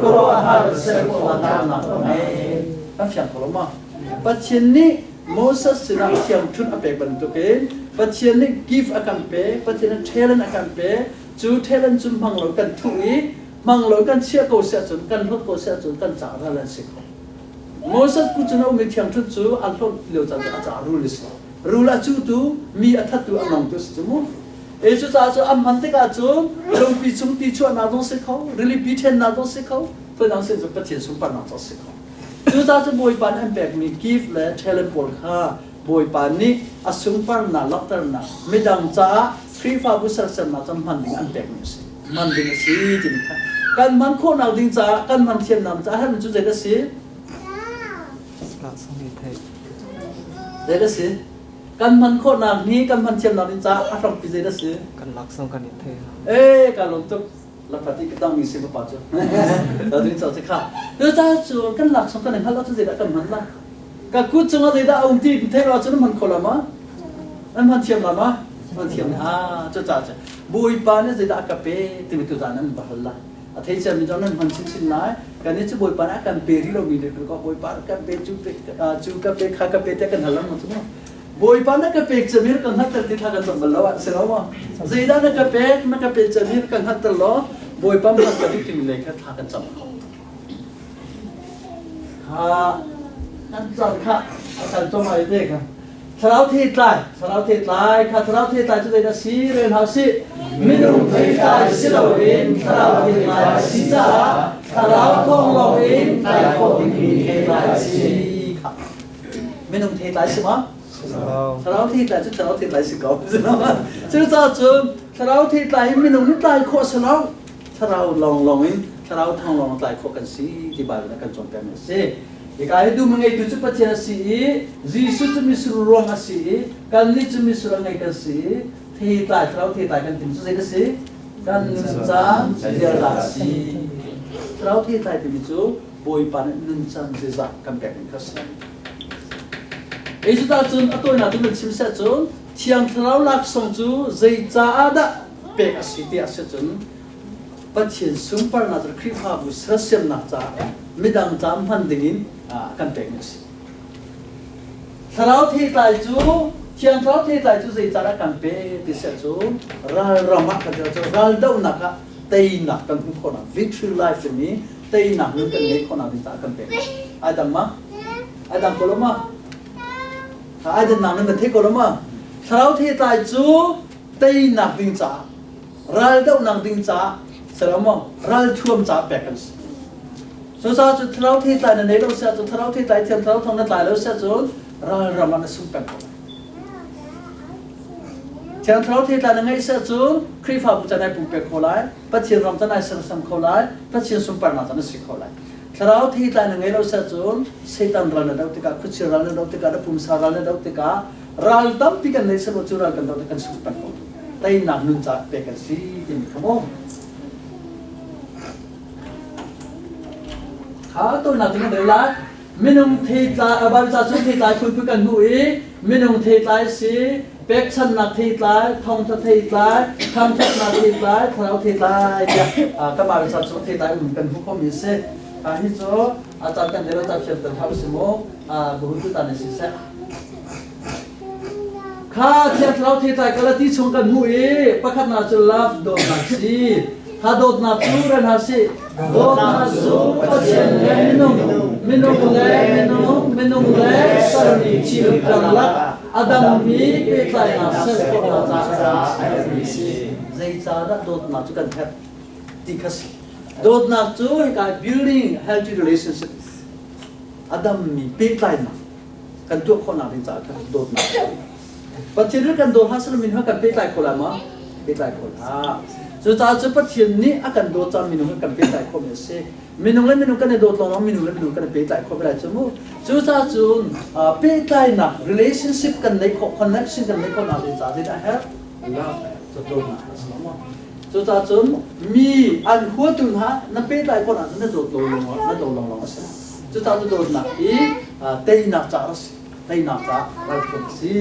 [SPEAKER 2] khuaruahhar ser khawhnak a ngei. Kan fiang ko lo ma? Pathian nih Moses sinah thiangṭhunh a pek bantukin Pathian nih gift a kan pek, Pathian nih talent a kan pek. Cu talent cu hmang lo kan thuh i hmang lo kan chiah ko si ahcun, kan hlawt ko si ahcun kan caah ral an si kho. Moses kut cun a ummi thiangṭhunh cu a hlawt lio caan cu a caah rul a si. Rul a cutu, mi a thattu, a ngongtu a si cu mu. E cucaah cu an hman tikah cun lungpi chung ti chuahnak zong si kho, rilipi ṭhennak zong si kho, phundang sin cu Pathian sunparnak zong si kho. Cucaah cu Bawipa nih an pekmi gift le talent pawl kha Bawipa nih a sunparnak langhternak midang caah Khrihfabu sersiamnak cu hman ding an pekmi a si. Hman ding a si timi kha kan hman khawhnak ding caah kan hman thiamnak caah herhmi cu zeidah a si? Zeidah a si? Kan hman khawhnak hi kan hman thiamnak ding caah a hrampi zeidah a si?
[SPEAKER 4] Kan laksawng kan i thei.
[SPEAKER 2] Ee, ka lawm tuk. Lakphati ka dang mi si papa cu. Ta ding cho kha. Cu ca cu kan laksawng kan hngalh ahcun zeidah kan hman la? Ka kut cungah zeidah a um ti theih lo ahcun na hman kho la ma? Nan hman thiam la ma? Hman thiam ha cu ca cu Bawipa nih zeidah a ka pe timi tu zan nan va hal la. A thei cia mi cu nan hman chinchin lai. Kan nih cu Bawipa nih a kan pe rih lomi le ko Bawipa kan pe cu pe cu ka pe kha ka pe te kan hal lang ma cu mu. Bawipa na ka pek camir ka hngalhter ti thla kan cam bal lo ah si lo maw? Zeidah na ka pek na ka pek camir ka hngalhter law Bawipa hman ka duh timi lei kha thla kan cam kho. Kha kan cam kha a kan cam ai te kha. Thlarau theitlai, thlarau theitlai, kha thlarau theitlai cu zeidah si rel hau si. Minung theitlai si loin thlarau theitlai a si caah thlarau thawng lawng in tlai khawh dingmi theitlai a si. Kha. Minung theitlai si ma? Thlarau theitlai cu thlarau theitlai si ko. Cucaah cun thlarau theitlai hi minung nih tlai khawh si lo. Thlarau lawnglawng in thlarau thawng lawng tlai khawh kan si ti Bible nih a kan cawnpiakmi a si. Hika hi dum a ngeitu cu Pathian a si i Jesuh cu mitsur ruang a si i kannih cu mitsur a ngei kan si i theitlai thlarau theitlai kan timi cu zei a si? Kan nuncan ziaza a si. Thlarau theitlai timi cu Bawipa nih nuncan ziaza kan pek ning kha a si. Cuta cun a tawinak in kan chim seh cun Thiang Thlarau laksawng cu zei caah dah pek a si ti a si cun Pathian sunparnak cu Khrihfabu sersiamnak caah midang ca hman dingin kan pekmi a si. Thlarau theitlai cu Thiang Thlarau theitlai cu zei caah dah kan pe ti seh cun ralram ah kan cu raldohnak ah teinak kan hmuh khawhnak victory life timi teinak nun kan ngeih khawhnak ding caah kan pek. Ai dang ma? Ai dang ko lo ma? Ai dannak nan kan thei ko lo ma? Thlarau theitlai cu teinak ding caah raldohnak ding caah selo ral thuam caah pek kan si. Cucaah cu thlarau theitlai na nei lo siah cun thlarau theitlai thiam thlarau thong na tlai lo siah cun ralram ah na sung peng ko lai. Thiang thlarau theitlai na ngeih siah cun Khrihfabu can ai pumpek kho lai, Pathian ram can ai sersiam kho lai, Pathian sunparnak can na si kho lai. Thlarau theitlai na ngei lo siah cun Satan ral na doh tikah, khuachia ral na doh tikah, na pumsa ral na doh tikah ral tampi kan nei selaw cu ral kan doh kan sung peng ko. Teinak nun caah pek kan si timi kha maw? Kha tawinak cu kan rel lai. Minung theitlai, Bible ca chung theitlai phunphun kan hmuh i minung theitlai si, pekchannak theitlai, thawngtha theitlai, thangthatnak theitlai, thlarau theitlai tiah kan Bible ca chung theitlai um kan hmuh khomi a si. Hi cu a caan kan rel ta fianter hau si mu, buhu tu ta ne si seh. Kha thiang thlarau theitlai Galati chung kan hmuh i pakhatnak cu love dawtnak si. Kha dawtnak cu ren hna sih. Dawtnak cu Pathian le minung, minung le minung, minung le sermi thil karlak a dangmi pehtlaihnak ser khawhnak caah a herhmi si. Zeicahdah dawtnak cu kan herh ti kha si. Dawtnak cu hika building healthy relationship a dammi pehtlaihnak kan tuah khawhnak ding caah khan dawtnak Pathian nih kan dawt hlah selaw minung kan pehtlai kho lai ma? Pehtlai kho hlah. Cucaah cu Pathian nih a kan dawt caah minung kan pehtlai khawhmi a si. Minung le minung kan i dawt lawng minung le minung kan i pehtlai khawh lai cu mu. Cucaah cun pehtlainak relationship kan neih khawh connection kan neih khawhnak ding caah zeidah a herh? Love cu dawtnak a si lo Cucaah cun mi an huatu hna na pehtlai khawh ahcun na dawt lo na daw lawnglawng a si. Cucaah cu dawtnak hi teinak caah a si. Teinak caah ralthuam a si.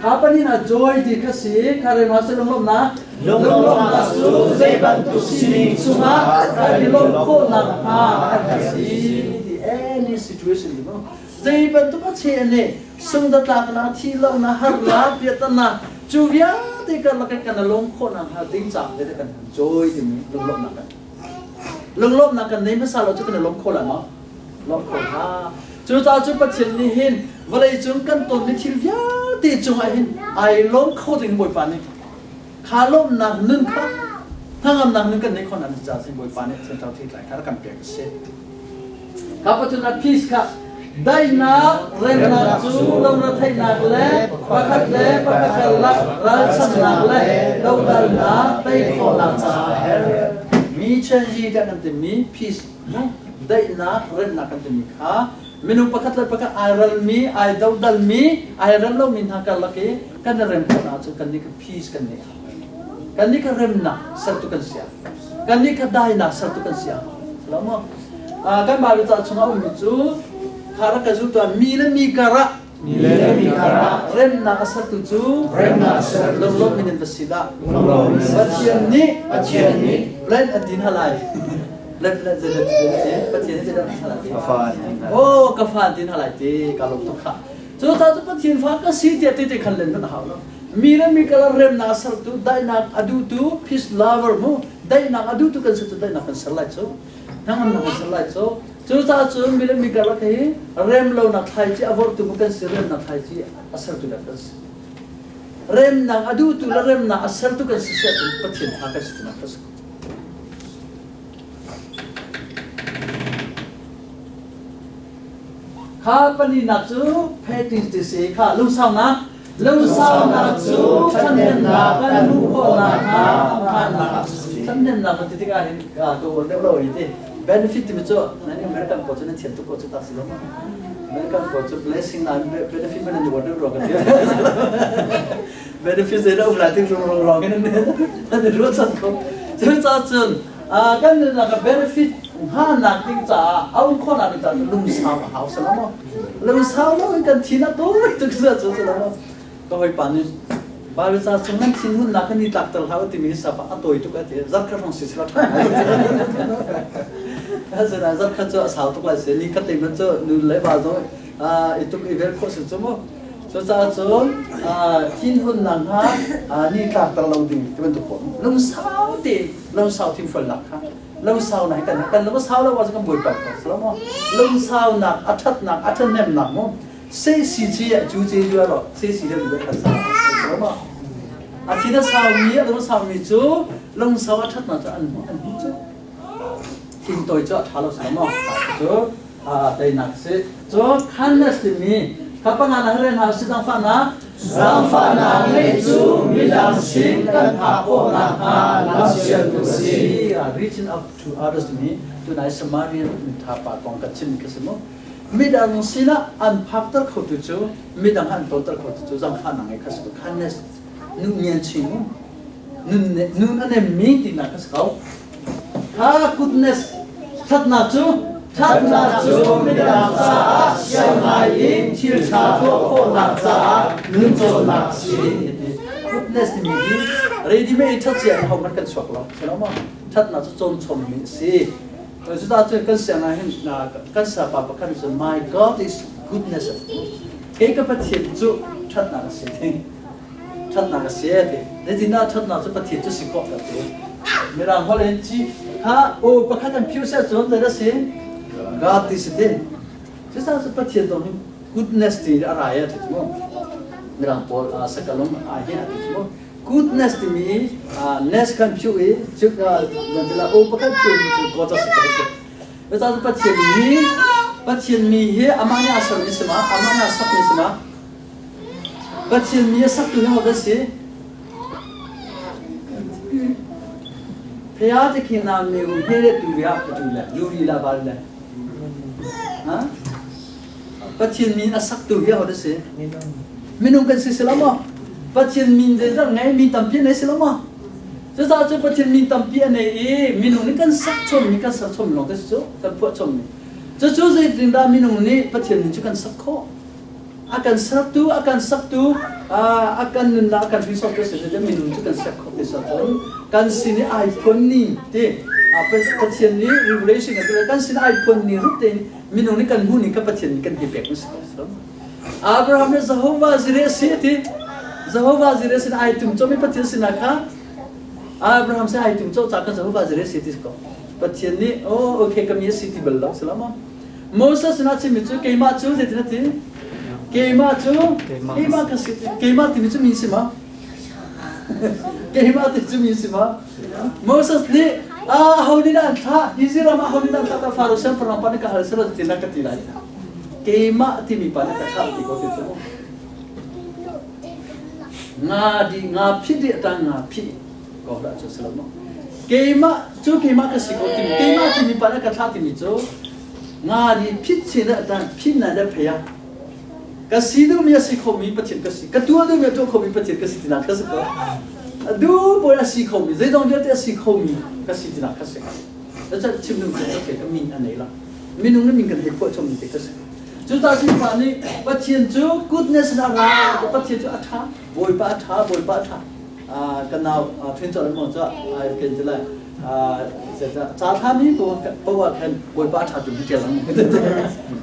[SPEAKER 2] Kha panin ah joy ti kha si. Kha rem ah si lunglawmhnak.
[SPEAKER 3] Lunglawmhnak cu zei bantuk sining chungah
[SPEAKER 2] kan i lawmh khawhnak hnga a si. any situation ti mu. Zei bantuk a che ne sungdatlaknak, thihlohnak, harnak, piahtana cu vialte karlak in kan lawm khawh nakhnga ding caah le kan joy timi lunglawmhnak kan lunglawmhnak kan nei hmasa lo cu kan i lawm kho lai maw? Lawm kho hlah. Cucaah cu Pathian nih hin vawlei cung kan tonmi thil vialte cungah hin ai lawm kho ding Bawipa nih kha lawmhnak nun kha hnangamnak nun kan neih khawh nakhnga caah Bawipa nih Thiang Thlarau theitlai kha rak kan pek a si. Kha pathum ah peace kha daihnak remnak cu lungretheihnak le pakhat le pakhat karlak ralchanhnak le dohdalnak tei khawhnak caah a herh. Mi change kan kan timi peace daihnak remnak kan timi kha minung pakhat le pakhat ai ralmi ai dodalmi ai rem lomi hna karlak i kan i rem khawh ahcun kan nih kha peace kan nei kan nih kha remnak sertu kan si kan nih kha dainak sertu kan si lo maw kan Bible ca chungah ummi cu kha rak ka zu tuah mi le mi karah
[SPEAKER 3] mi le mi karah
[SPEAKER 2] remnak a sertu cu
[SPEAKER 3] remnak a sertu
[SPEAKER 2] lunglawm min in va si dah
[SPEAKER 3] lunglawm
[SPEAKER 2] Pathian nih
[SPEAKER 3] Pathian nih
[SPEAKER 2] blend a tin halai blend blend zenet zenet Pathian nih zenet halai
[SPEAKER 3] ka fa an tin halai
[SPEAKER 2] oh ka fa an tin halai ti ka lawm tuk kha cu ta cu Pathian fa ka si tiah te te khan len hmanh hau lo mi le mi kala remnak a sertu daihnak a duhtu peace lover mu daihnak a duhtu kan si cu daihnak kan ser lai cu hnangamnak kan ser lai cu cucaah cun mi le mi karlak hi rem lonak thlaici a vorhtu mu kan si remnak thlaici a sertu kan kan si remnak a duhtu le remnak a sertu kan si si ahcun Pathian fa kan si tinak ka si Kha palinak cu phetis ti si kha lungsaunak lungsaunak cu ṭhahnemnak kan hmuh khawh nakhnga hmannak ṭhahnemnak kan ti tikah hin ka uar deuh lo i ti benefit timi cu nan American pawl cu nan thiam tuk ko cu tak si lo ma American pawl cu blessing na benefit man nan uar deuh rua ka ti benefit zei dah um lai ting rong rong in nan i ruah chan ko cucaah cun kan nunnak ah benefit hnganak ding caah a um khawhnak ding caah lungsau a hau sala maw lungsau lo in kan thin a tawi tuk cu cu sala maw ka hawipa nih Bible ca chung nan thin hunnak kan i tlakter hlah u timi hi sapa a tawi tuk a ti zarkhat hrawng si sila ṭha zarkhat cu a sau tuk lai si ni khat te man cu nu le va zong i tuk i vel khawh si cu mu Cucaah cun thinhunnak hna ni tlakter lo ding ti bantuk pawl lungsau tein lungsau thingfualnak kha lungsaunak hi kan kan lung a sau lo ahcun kan buai peng ko si lo maw lungsaunak a ṭhatnak a ṭhahnemnak mu se si ci cu ce ju ro se si le lu khan sa si lo maw a thin a saumi a lung a saumi cu lungsau a ṭhatnak cu an hmuh an hmuh cu thin tawi cu a ṭha lo si lo maw cu teinak si cu kindness timi kha panga na hren hau si zaangfahnak
[SPEAKER 3] Zaangfahnak ngeih cu midang sin kan phak khawh nakhnga lamsialtu a si.
[SPEAKER 2] Reaching out to others timi tunai Samarian mitha pa kong ka chim ka si mu. Midang sinah an phakter khotu cu midang an tonter khotu cu zaangfahnak ngeih kha si kindness nu ngian chin mu. Nun nun a nemmi tinak ka si ko. Kha goodness ṭhatnak cu
[SPEAKER 3] Ṭhatnak cu midang caah siang ngai in thil ṭha tuah khawhnak caah nuncawnnak a si.
[SPEAKER 2] Goodness timi hi ready made ṭhat cia in hohmanh kan chuak lo. Si lo maw? Ṭhatnak cu cawn chommi a si. Cucaah cun kan siang ah hin kan sapa pakhat cu my God is goodness. Kei ka Pathian cu ṭhatnak a si. ṭhatnak a si a ti. Zeitindah ṭhatnak cu Pathian cu si khawh ka ti. Mirang holh in ci kha o pakhat an phiu seh cun zei a si? God ti si ti. Cucaah cu Pathian tong hin goodness ti a rai a ti cu mu. Mirang pawl sakalung a hi a ti cu mu. Goodness timi ness kan phiu i cu o pakhat phiu mi cu God a si ka ti. Cucaah cu Pathian mi Pathian mi hi amah nih a sermi si ma amah nih a sakmi si ma Pathian mi a saktu hi hodah si? Phaya te khi na mi u he le tu ya tu le lu ri la ba le. Ha? Pathian min a saktu hi hodah si? Minung kan si si lo maw? Pathian min zeizat ngei mi tampi nei si lo maw? Cucaah cu Pathian min tampi a nei i minung nih kan sak chommi kan ser chommi lawng te si cu kan phuah chommi. Cucu zeitindah minung nih Pathian min cu kan sak khawh? A kan sertu, a kan saktu, a kan nunnak a kan hringsawtu si te minung cu kan ser khawh ti cun kan sin i ai phuan ni ti. Pathian nih revelation kan tuah kan sin ai phuan ni rup tein minung nih kan hmuh ning kha Pathian nih kan hi pek mi si ko. Abraham nih Jehovah Jireh si ti Jehovah Jireh sin ai tum cho mi Pathian sinah kha Abraham sin ai tum cho ca kha Jehovah Jireh si ti ko. Pathian nih oh okay ka mi si ti bal lo si lo ma. Moses sinah chimmi cu keimah cu zeitin a ti? Keimah cu keimah ka si keimah timi cu mi si ma? Keimah ti cu mi si ma? Moses nih aho nih dah an thlah? Hi ram ah aho nih dah an thlah? Ta Faro siangpahrang pa nih ka hal selaw ti na ka ti lai. Keimah timi pa nih ka thlah ti ko ti cu. Nga di nga phit di ta nga phit ko dah cu selaw mo. Keimah cu keimah ka si ko timi keimah timi pa nih ka thlah timi cu nga di phit chin ah tan phin na le phei ah ka si duhmi a si khomi Pathian ka si ka tuah duhmi a tuah khomi Pathian ka si tinak ka si ko du bawi a si khomi zeidong vialte a si khomi ka si tinak ka si ca chim ding cu ka ka min a nei la minung le min kan hei phuah chom te ka si cu ta sin pa nih Pathian cu goodness in a ra Pathian cu a ṭha Bawipa a ṭha Bawipa a ṭha kan nau ṭhen cawlh mo cu ai ken ti lai ca thlami poah khan Bawipa a ṭha tu hi ṭial ang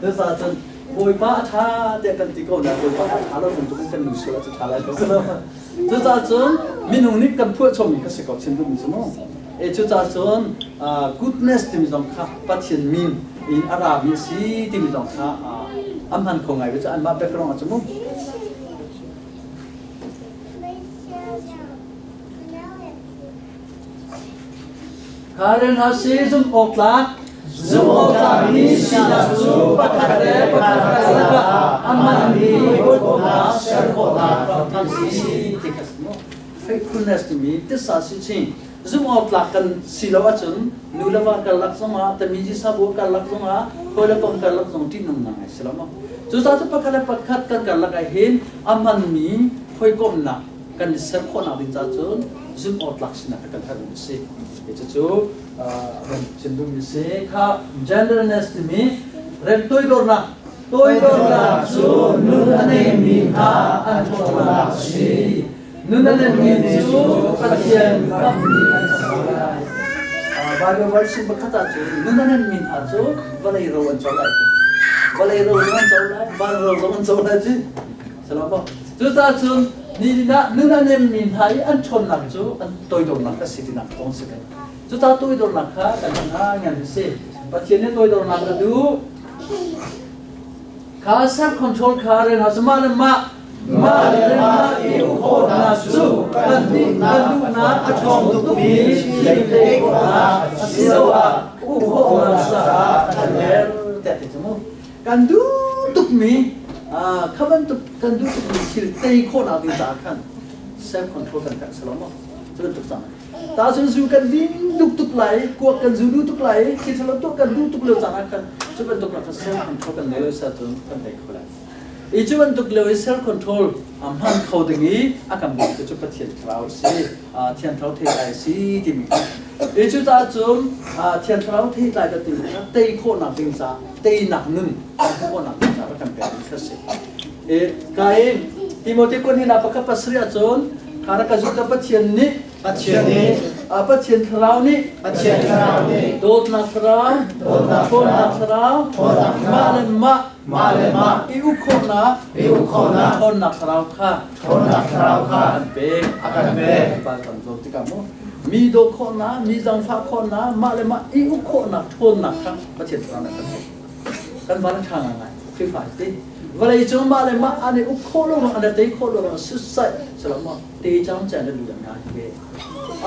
[SPEAKER 2] cucaah cun Bawipa a ṭha tiah kan ti ko na Bawipa a ṭha lo bantuk in kan nu sual a ṭha lai lo cucaah cun minung nih kan phuah chommi kha si ko chim duhmi cu mu e cucaah cun goodness timi zong kha Pathian min in a rami a si timi zong kha a hman kho ngai ve cu anmah background ah cu mu. Karen ha si zumh awk tlak
[SPEAKER 3] Zumh awk tlakmi sinak cu pakhat le pakhat karlak ah a hmanmi hawikomhnak ser khawhnak hramthang si.
[SPEAKER 2] Ti kha si mu. Faithfulness timi tisa si chin zumh awk tlak kan si lo ahcun nu le va karlak zongah tamiji sabu karlak zongah hawi le kom karlak zong ṭihnung ngai si lo maw cucaah cu pakhat le pakhat kan karlak ah hin a hmanmi hawikomhnak kan i ser khawhnak ding caah cun zumh awk tlak sinak kan herhmi a si. Cucu ram chim duhmi si. Kha genderness timi rem toidornak toidornak cu nun a neimi hna an ṭhawnnak a si. Nun a neimi cu Pathian kammi an si lai. Bible verse pakhat ah cun nun a nemmi hna cu vawlei ro an co lai. Vawlei ro zong an co lai, van ro zong an co lai ci. Salam Cucaah cun nihin ah nun a nemmi hna i an ṭhawnnak cu an toidornak a si tinak kong si ve. Cucaah toidornak kha kan hna ngan a si. Pathian nih toidornak a duh. Kha self control kha ren ha mah le mah
[SPEAKER 3] mah le mah i khawhnak cu kan duhnak a ṭhawng tukmi thil khawhnak asiloah uk khawhnak caah kan her
[SPEAKER 2] tiah ti cu mu. Kan duh tukmi kha bantuk kan duh tukmi thil tei khawhnak ding caah khan self control kan herh silo maw cu bantuk cang ta cun zu kan din duk tuk lai kuak kan zu duh tuk lai thil thalo tuah kan duh tuk lio caan ah khan cu bantuk nak self control kan nei lo sa cun kan tei kho lai i cu bantuk lio i self control a hman kho ding i a kan bawmtu cu Pathian thlarau si Thiang Thlarau theitlai si timi kha i cu caah cun Thiang Thlarau theitlai ka timi kha tei khawhnak ding caah teinak nun kan khawhnak ding caah kan pek mi kha si i ka in Timote kun hi na pakhat pasarih ahcun kha ka zumh ka Pathian nih
[SPEAKER 3] Pathian nih
[SPEAKER 2] Pathian thlarau nih
[SPEAKER 3] Pathian thlarau nih
[SPEAKER 2] dawtnak thlarau
[SPEAKER 3] dawtnak
[SPEAKER 2] ṭhawnnak thlarau
[SPEAKER 3] ṭhawnnak
[SPEAKER 2] mah le mah
[SPEAKER 3] mah le mah
[SPEAKER 2] i uk khawhnak
[SPEAKER 3] i uk khawhnak
[SPEAKER 2] ṭhawnnak thlarau kha
[SPEAKER 3] ṭhawnnak thlarau kha
[SPEAKER 2] kan pek
[SPEAKER 3] a kan pek
[SPEAKER 2] pa kan zawt tikah mu mi dawt khawhnak mi zaangfah khawhnak mah le mah i uk khawhnak ṭhawnnak kha Pathian thlarau nih kan pek kan van a ṭha ngaingai Khrihfa ti vawlei cung mah le mah an i uk khawh lo an i tei khawh lo suicide salama te cang chan le lu nga ve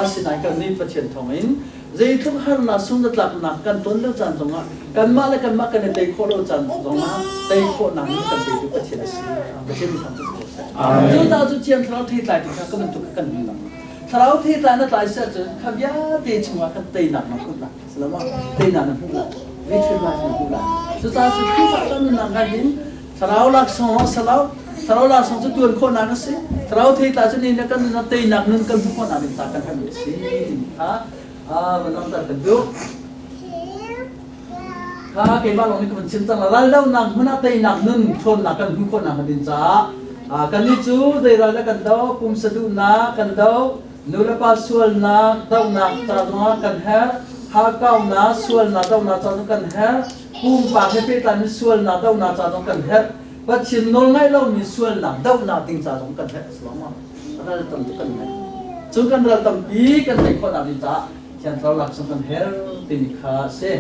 [SPEAKER 2] asinain kan nih Pathian thawngin zeitluk harnak sungzatlaknak kan ton lo caan zongah kanmah le kanmah kan i tei khawh lo caan zongah tei khawhnak nih kan petu Pathian a si. Pathian nih thang cu seh. Cucaah cu Thiang Thlarau theitlai ti kha ka bantuk kan hun lang. Thlarau theitlai na tlai seh cun kha vialte chungah khan teinak na hmuh lai. Salama teinak na hmuh lai. Victory life na hmuh lai. Cucaah cu Khrihfa kan nunnak ah hin Thlarau laksawng salau Thlarau laksawng cu tuan khawhnak a si. Thlarau theitlai cu ni kan nun teinak nun kan hmuh khawhnak ding ta kan herhmi a si timi kha van langhter kan duh. Kha keimah lawng nih ka van chim cang la raldonak hmun ah teinak nun ṭhawnnak kan hmuh khawhnak ding caah kannih cu zei ral dah kan do pumsa duhnak kan do nulepa sualnak dohnak ca zongah kan herh. Hakkaunak, sualnak dohnak ca zong kan herh. Pumpak he pehtlaimi sualnak dohnak ca zong kan herh. Pathian nawl ngaih lomi sualnak dohnak ding ca zong kan herh. Ral tam tuk kan herh. Cu kan ral tampi kan theih khawhnak ding caah Thiang Thlarau laksawng kan herh timi kha a si.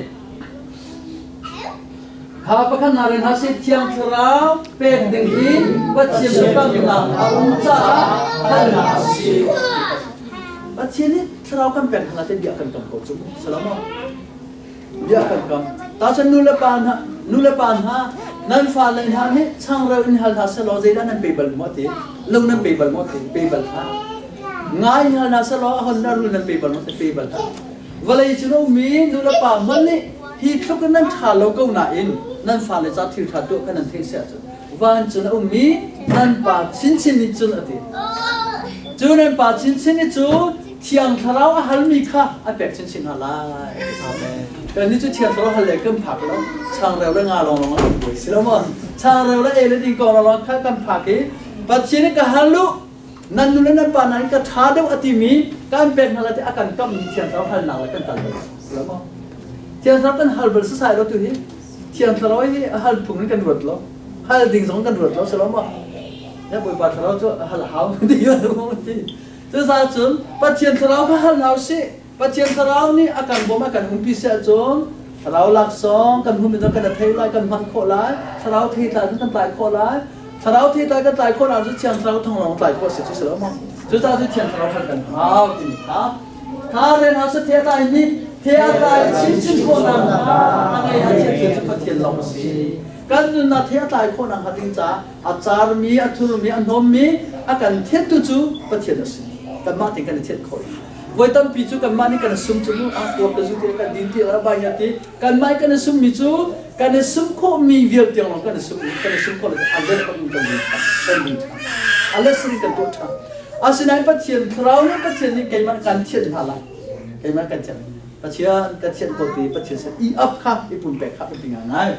[SPEAKER 2] Kha pakhat na ren hna sih Thiang Thlarau pek ding hi Pathian biakamnak a um caah halnak a si. Pathian nih Thlarau kan pek hna te bia kan kam ko cu. Salamo. Bia kan kam. Ta chan nu le pa hna nu le pa hna nan fa le hna nih changreu in hal hna selaw zeidah nan pe bal maw ti lo nan pe bal maw ti pe bal hlah. Ngai in hal hna selaw a hon na rul nan pe bal maw ti pe bal hlah. Vawlei cung a ummi nulepa hmanh nih hi tluk in nan ṭha lo ko nain nan fale ca thil ṭha tuah kha nan theih si ahcun vancung a ummi nan pa chinchin nih cun a ti. Cu nan pa chinchin nih cu Thiang Thlarau a halmi kha a pek chinchin hna lai. Amen. Kannih cu Thiang Thlarau hal le kan phak lo. Changreu le nga lawnglawng an buai si lo maw? Changreu le ei le ding kong lawnglawng kha kan phak i Pathian nih ka hal u nan nu le nan pa nain ka ṭha deuh a timi kan pek hna lai ti a kan kammi Thiang Thlarau halnak le kan kal bal lo maw? Thiang Thlarau kan hal bal sasai lo tu hi Thiang Thlarau hi a hal phung in kan ruat lo hal ding zong kan ruat lo si lo maw? Ya Bawipa Thlarau cu a hal hau ti ti cucaah cun Pathian Thlarau kha hal hau sih Pathian Thlarau nih a kan bawm a kan umpi si ahcun Thlarau laksawng kan hmuhmi zong kan thei lai kan hman khawh lai Thlarau theitlai zong kan tlai khawh lai Thlarau theitlai kan tlai khawh ahcun Thiang Thlarau thawng lawng tlai khawh a si cu si lo maw? Cucaah cu Thiang Thlarau khan kan hau timi kha kha ren hau sa the a tlai mi the a tlai chinchin khawhnak hnga a ngei a thiam cu Pathian lawng a si. Kan nunnak the a tlai khawhnak hnga ding caah a carmi, a thurmi, a hnawmmi a kan thiantu cu Pathian a si. Kanmah tein kan i thianh khawh. Voi tampi cu kanmah nih kan sum cu mu ah tuak ka zu ti kan din ti la bai ti kanmah kan i summi cu kan i sum khawhmi vial tiang lawng kan i sum kan i sum khawh lo a let kan kan ding kan ding ṭhan a let sari kan tuah ṭhan asinain Pathian thlarau nih Pathian nih keimah kan thianh hna lai keimah kan thianh Pathian ka thianh ko ti Pathian sin i ap kha i pumpek kha biapi ngai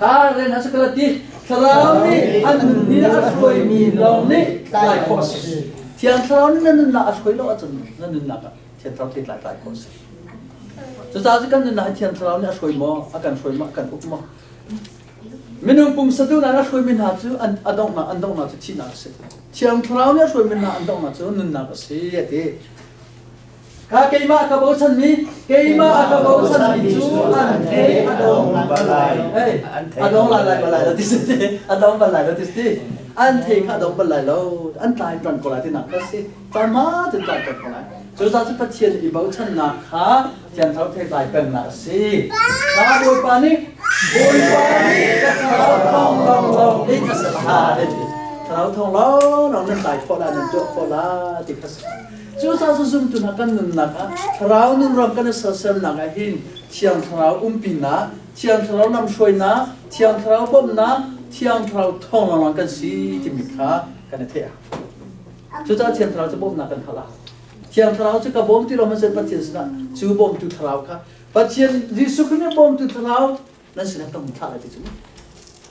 [SPEAKER 2] ha ren ha sakala ti thlarau nih an nun nih a hruaimi lawng nih tlai khawh a si Thiang Thlarau nih na nunnak a hruai lo ahcun na nunnak ah Thiang Thlarau thei tlai tlai khawh a si. Cucaah cu kan nunnak hi Thiang Thlarau nih a hruai maw, a kan hruai maw, a kan uk maw? Minung pumsa duhnak a hruaimi hna cu an a donghnak an donghnak cu thihnak a si. Thiang Thlarau nih a hruaimi hna an donghnak cu nunnak a si a ti. Ka keimah ka bochanmi, keimah a ka bochanmi cu an thei a dong
[SPEAKER 3] balai.
[SPEAKER 2] Hey, a dong lai lai balai lo ti si ti. A dong balai lo ti si. An thei kha a dong balai lo. An tlai ṭan ko lai ti nak kha si. Cama tin tlai ṭan ko lai. Cu ca cu Pathian i bochannak kha Thiang Thlarau thei tlai pengnak a si. Ka Bawipa nih Bawipa nih ka thlarau thawng lawng lawng in a sa tha ti. Thlarau thawng lawng lawng nan tlai khawh lai nan tuah khawh lai ti kha si. Cucaah cu zumtu hna kan nunnak ah thlarau nunram kan i sersiamnak ah hin Thiang Thlarau umpinak, Thiang Thlarau lamhruainak, Thiang Thlarau bawmhnak, Thiang Thlarau thawng lawnglawng kan si timi kha kan i theih a Cucaah Thiang Thlarau cu bawmhnak kan hal a Thiang Thlarau cu ka bawm ti lo hmanh Pathian sinah cu bawmtu Thlarau kha Pathian Jesuh Khrih nih bawmtu Thlarau nan sinah ka hung thlah lai ti cu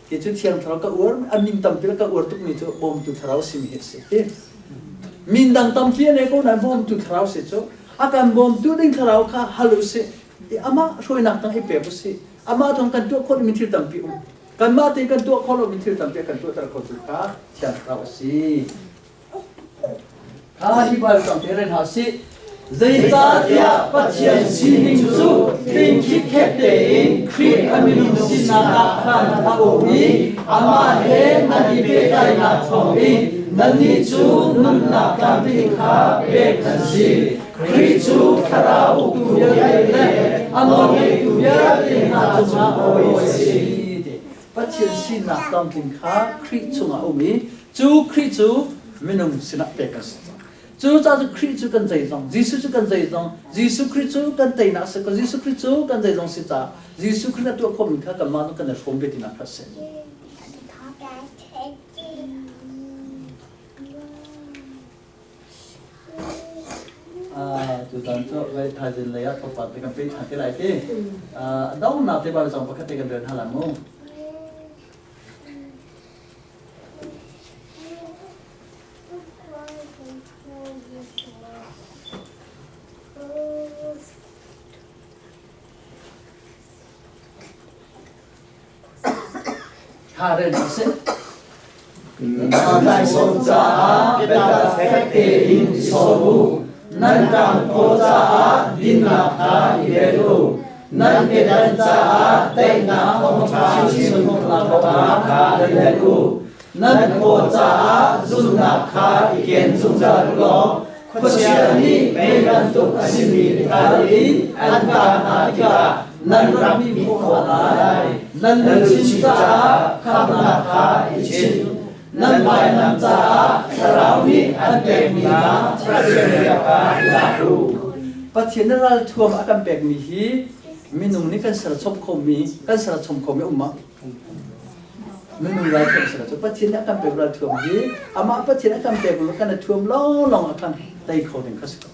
[SPEAKER 2] ti cu Thiang Thlarau ka uar a min tampi le ka uar tukmi cu bawmtu Thlarau simi hi a si min dang tampi a nei ko nain bawmtu Thlarau si cu a kan bawmtu ding Thlarau kha hal u sih amah hruainak tang i pek u sih amah thawng kan tuah khawh mi thil tampi um kanmah tein kan tuah khawh lomi thil tampi a kan tuahter khotu kha Thiang Thlarau a si Kha hi Baibal cang te rel hna sih. Zeicahtiah Pathian sining cu tling khitkhet tein Khrih a minung sinak ah khan a um i amah he nan i pehtlaihnak thawngin nannih cu nunnak tlamtling kha pek nan si. Khrih cu Thlarau uktu vialte le a nawlngeitu vialte hna cungah bawi a si. Pathian sinak tlamtling kha Khrih chungah a um i Cu Khrih cu minung sinah pek kan si cang. Cucaah cu Khrih cu kan zeizong, Jesuh cu kan zeizong, Jesuh Khrih cu kan teinak a si ko, Jesuh Khrih cu kan zeizong si caah Jesuh Khrih na tuah khawhmi kha kanmah nu kan i hrawm ve tinak kha a si. Tutan cu vai thaizing lei ah tlawmpal te kan pe ṭhan te lai ti. Donghnak te Baibal cang pakhat te kan rel hna lai mu. Tha rel hna sih.
[SPEAKER 3] Nan taisawm caah biatak fek tein i sawm u. Nan ṭangphaw caah dinnak kha i bel u. Nan kedan caah daihnak thawngṭha chim khawhnak kha i bel u. Nan paw caah zumhnak kha i ken zungzal u law khuachia nih mei bantuk a simi thal in an kah hna tikah nan rak hmuh khawh lai. Nan luchin caah khamnak kha i chinh. Nan vainam caah Thlarau nih an pekmi hna Pathian bia kha i lak u.
[SPEAKER 2] Pathian nih ralthuam a kan pekmi hi minung nih kan serchom khomi kan serchom khomi um ma? Minung ralthuam si lo cu Pathian nih a kan pek ralthuam hi amah Pathian a kan pek mi kan i thuam lawnglawng a kan tei kho ding kha si ko.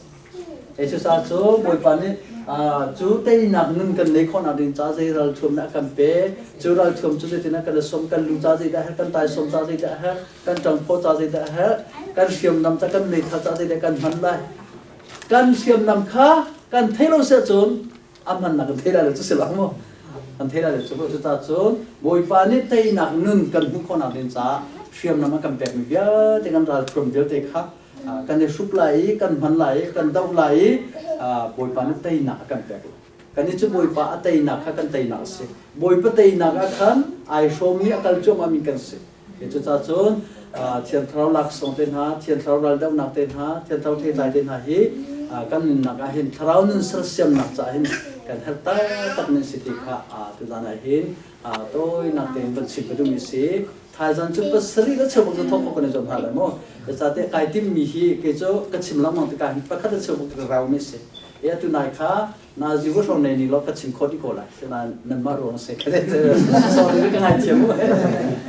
[SPEAKER 2] Ei cucaah cu Bawipa nih cu teinak nun kan nei khawhnak ding ca zei ralthuam dah a kan pek, cu ralthuam cu zeitin ah kan i som, kan lu ca zeidah a herh, kan taisawm ca zeidah a herh, kan ṭangphaw ca zeidah a herh, kan hriamnam ca kan meithal ca zeidah kan hman lai. Kan hriamnam kha kan thei lo si ahcun a hmannak kan thei lai lo cu si lo mu kan thei lai lo cu cu ta cun Bawipa nih teinak nun kan hmuh khawhnak ding caah hriamnam a kan pekmi vialte kan ralthuam vialte kha kan i hrup lai i kan hman lai i kan doh lai i Bawipa nih teinak a kan pek kan i cu Bawipa a teinak kha kan teinak a si Bawipa teinak ah khan ai hrawmmi a kal cuahmahmi kan si. Cucaah cun Thiang Thlarau laksawng te hna, Thiang Thlarau raldohnak te hna, Thiang Thlarau theitlai te hna hi kan nunnak ah hin Thlarau nun sersiamnak caah hin kan herh taktak mi si ti kha tuzan ah hin tawinak tein van chim ka duhmi si. Thaizan cu pasarih le cheubak cu thawk khawh kan i zuam hna lai mu. Zeicahtiah kai timmi hi kei cu ka chim lengmang tikah hin pakhat le cheubak ka rau mi si. E atu nai kha Na zivu hrawng nei ni law ka chim khawh dih ko lai. Sinain nanmah ruang a si. Sorry ka ngaithiam mu.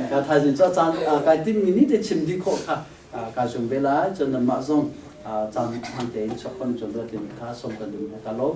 [SPEAKER 2] Ka thaizing cu a caan kai timmi ni te chim dih khawh kha ka zum ve lai. Cun nanmah zong caan hman tein chuak khawh cun ruat in kha som kan dum ka lo.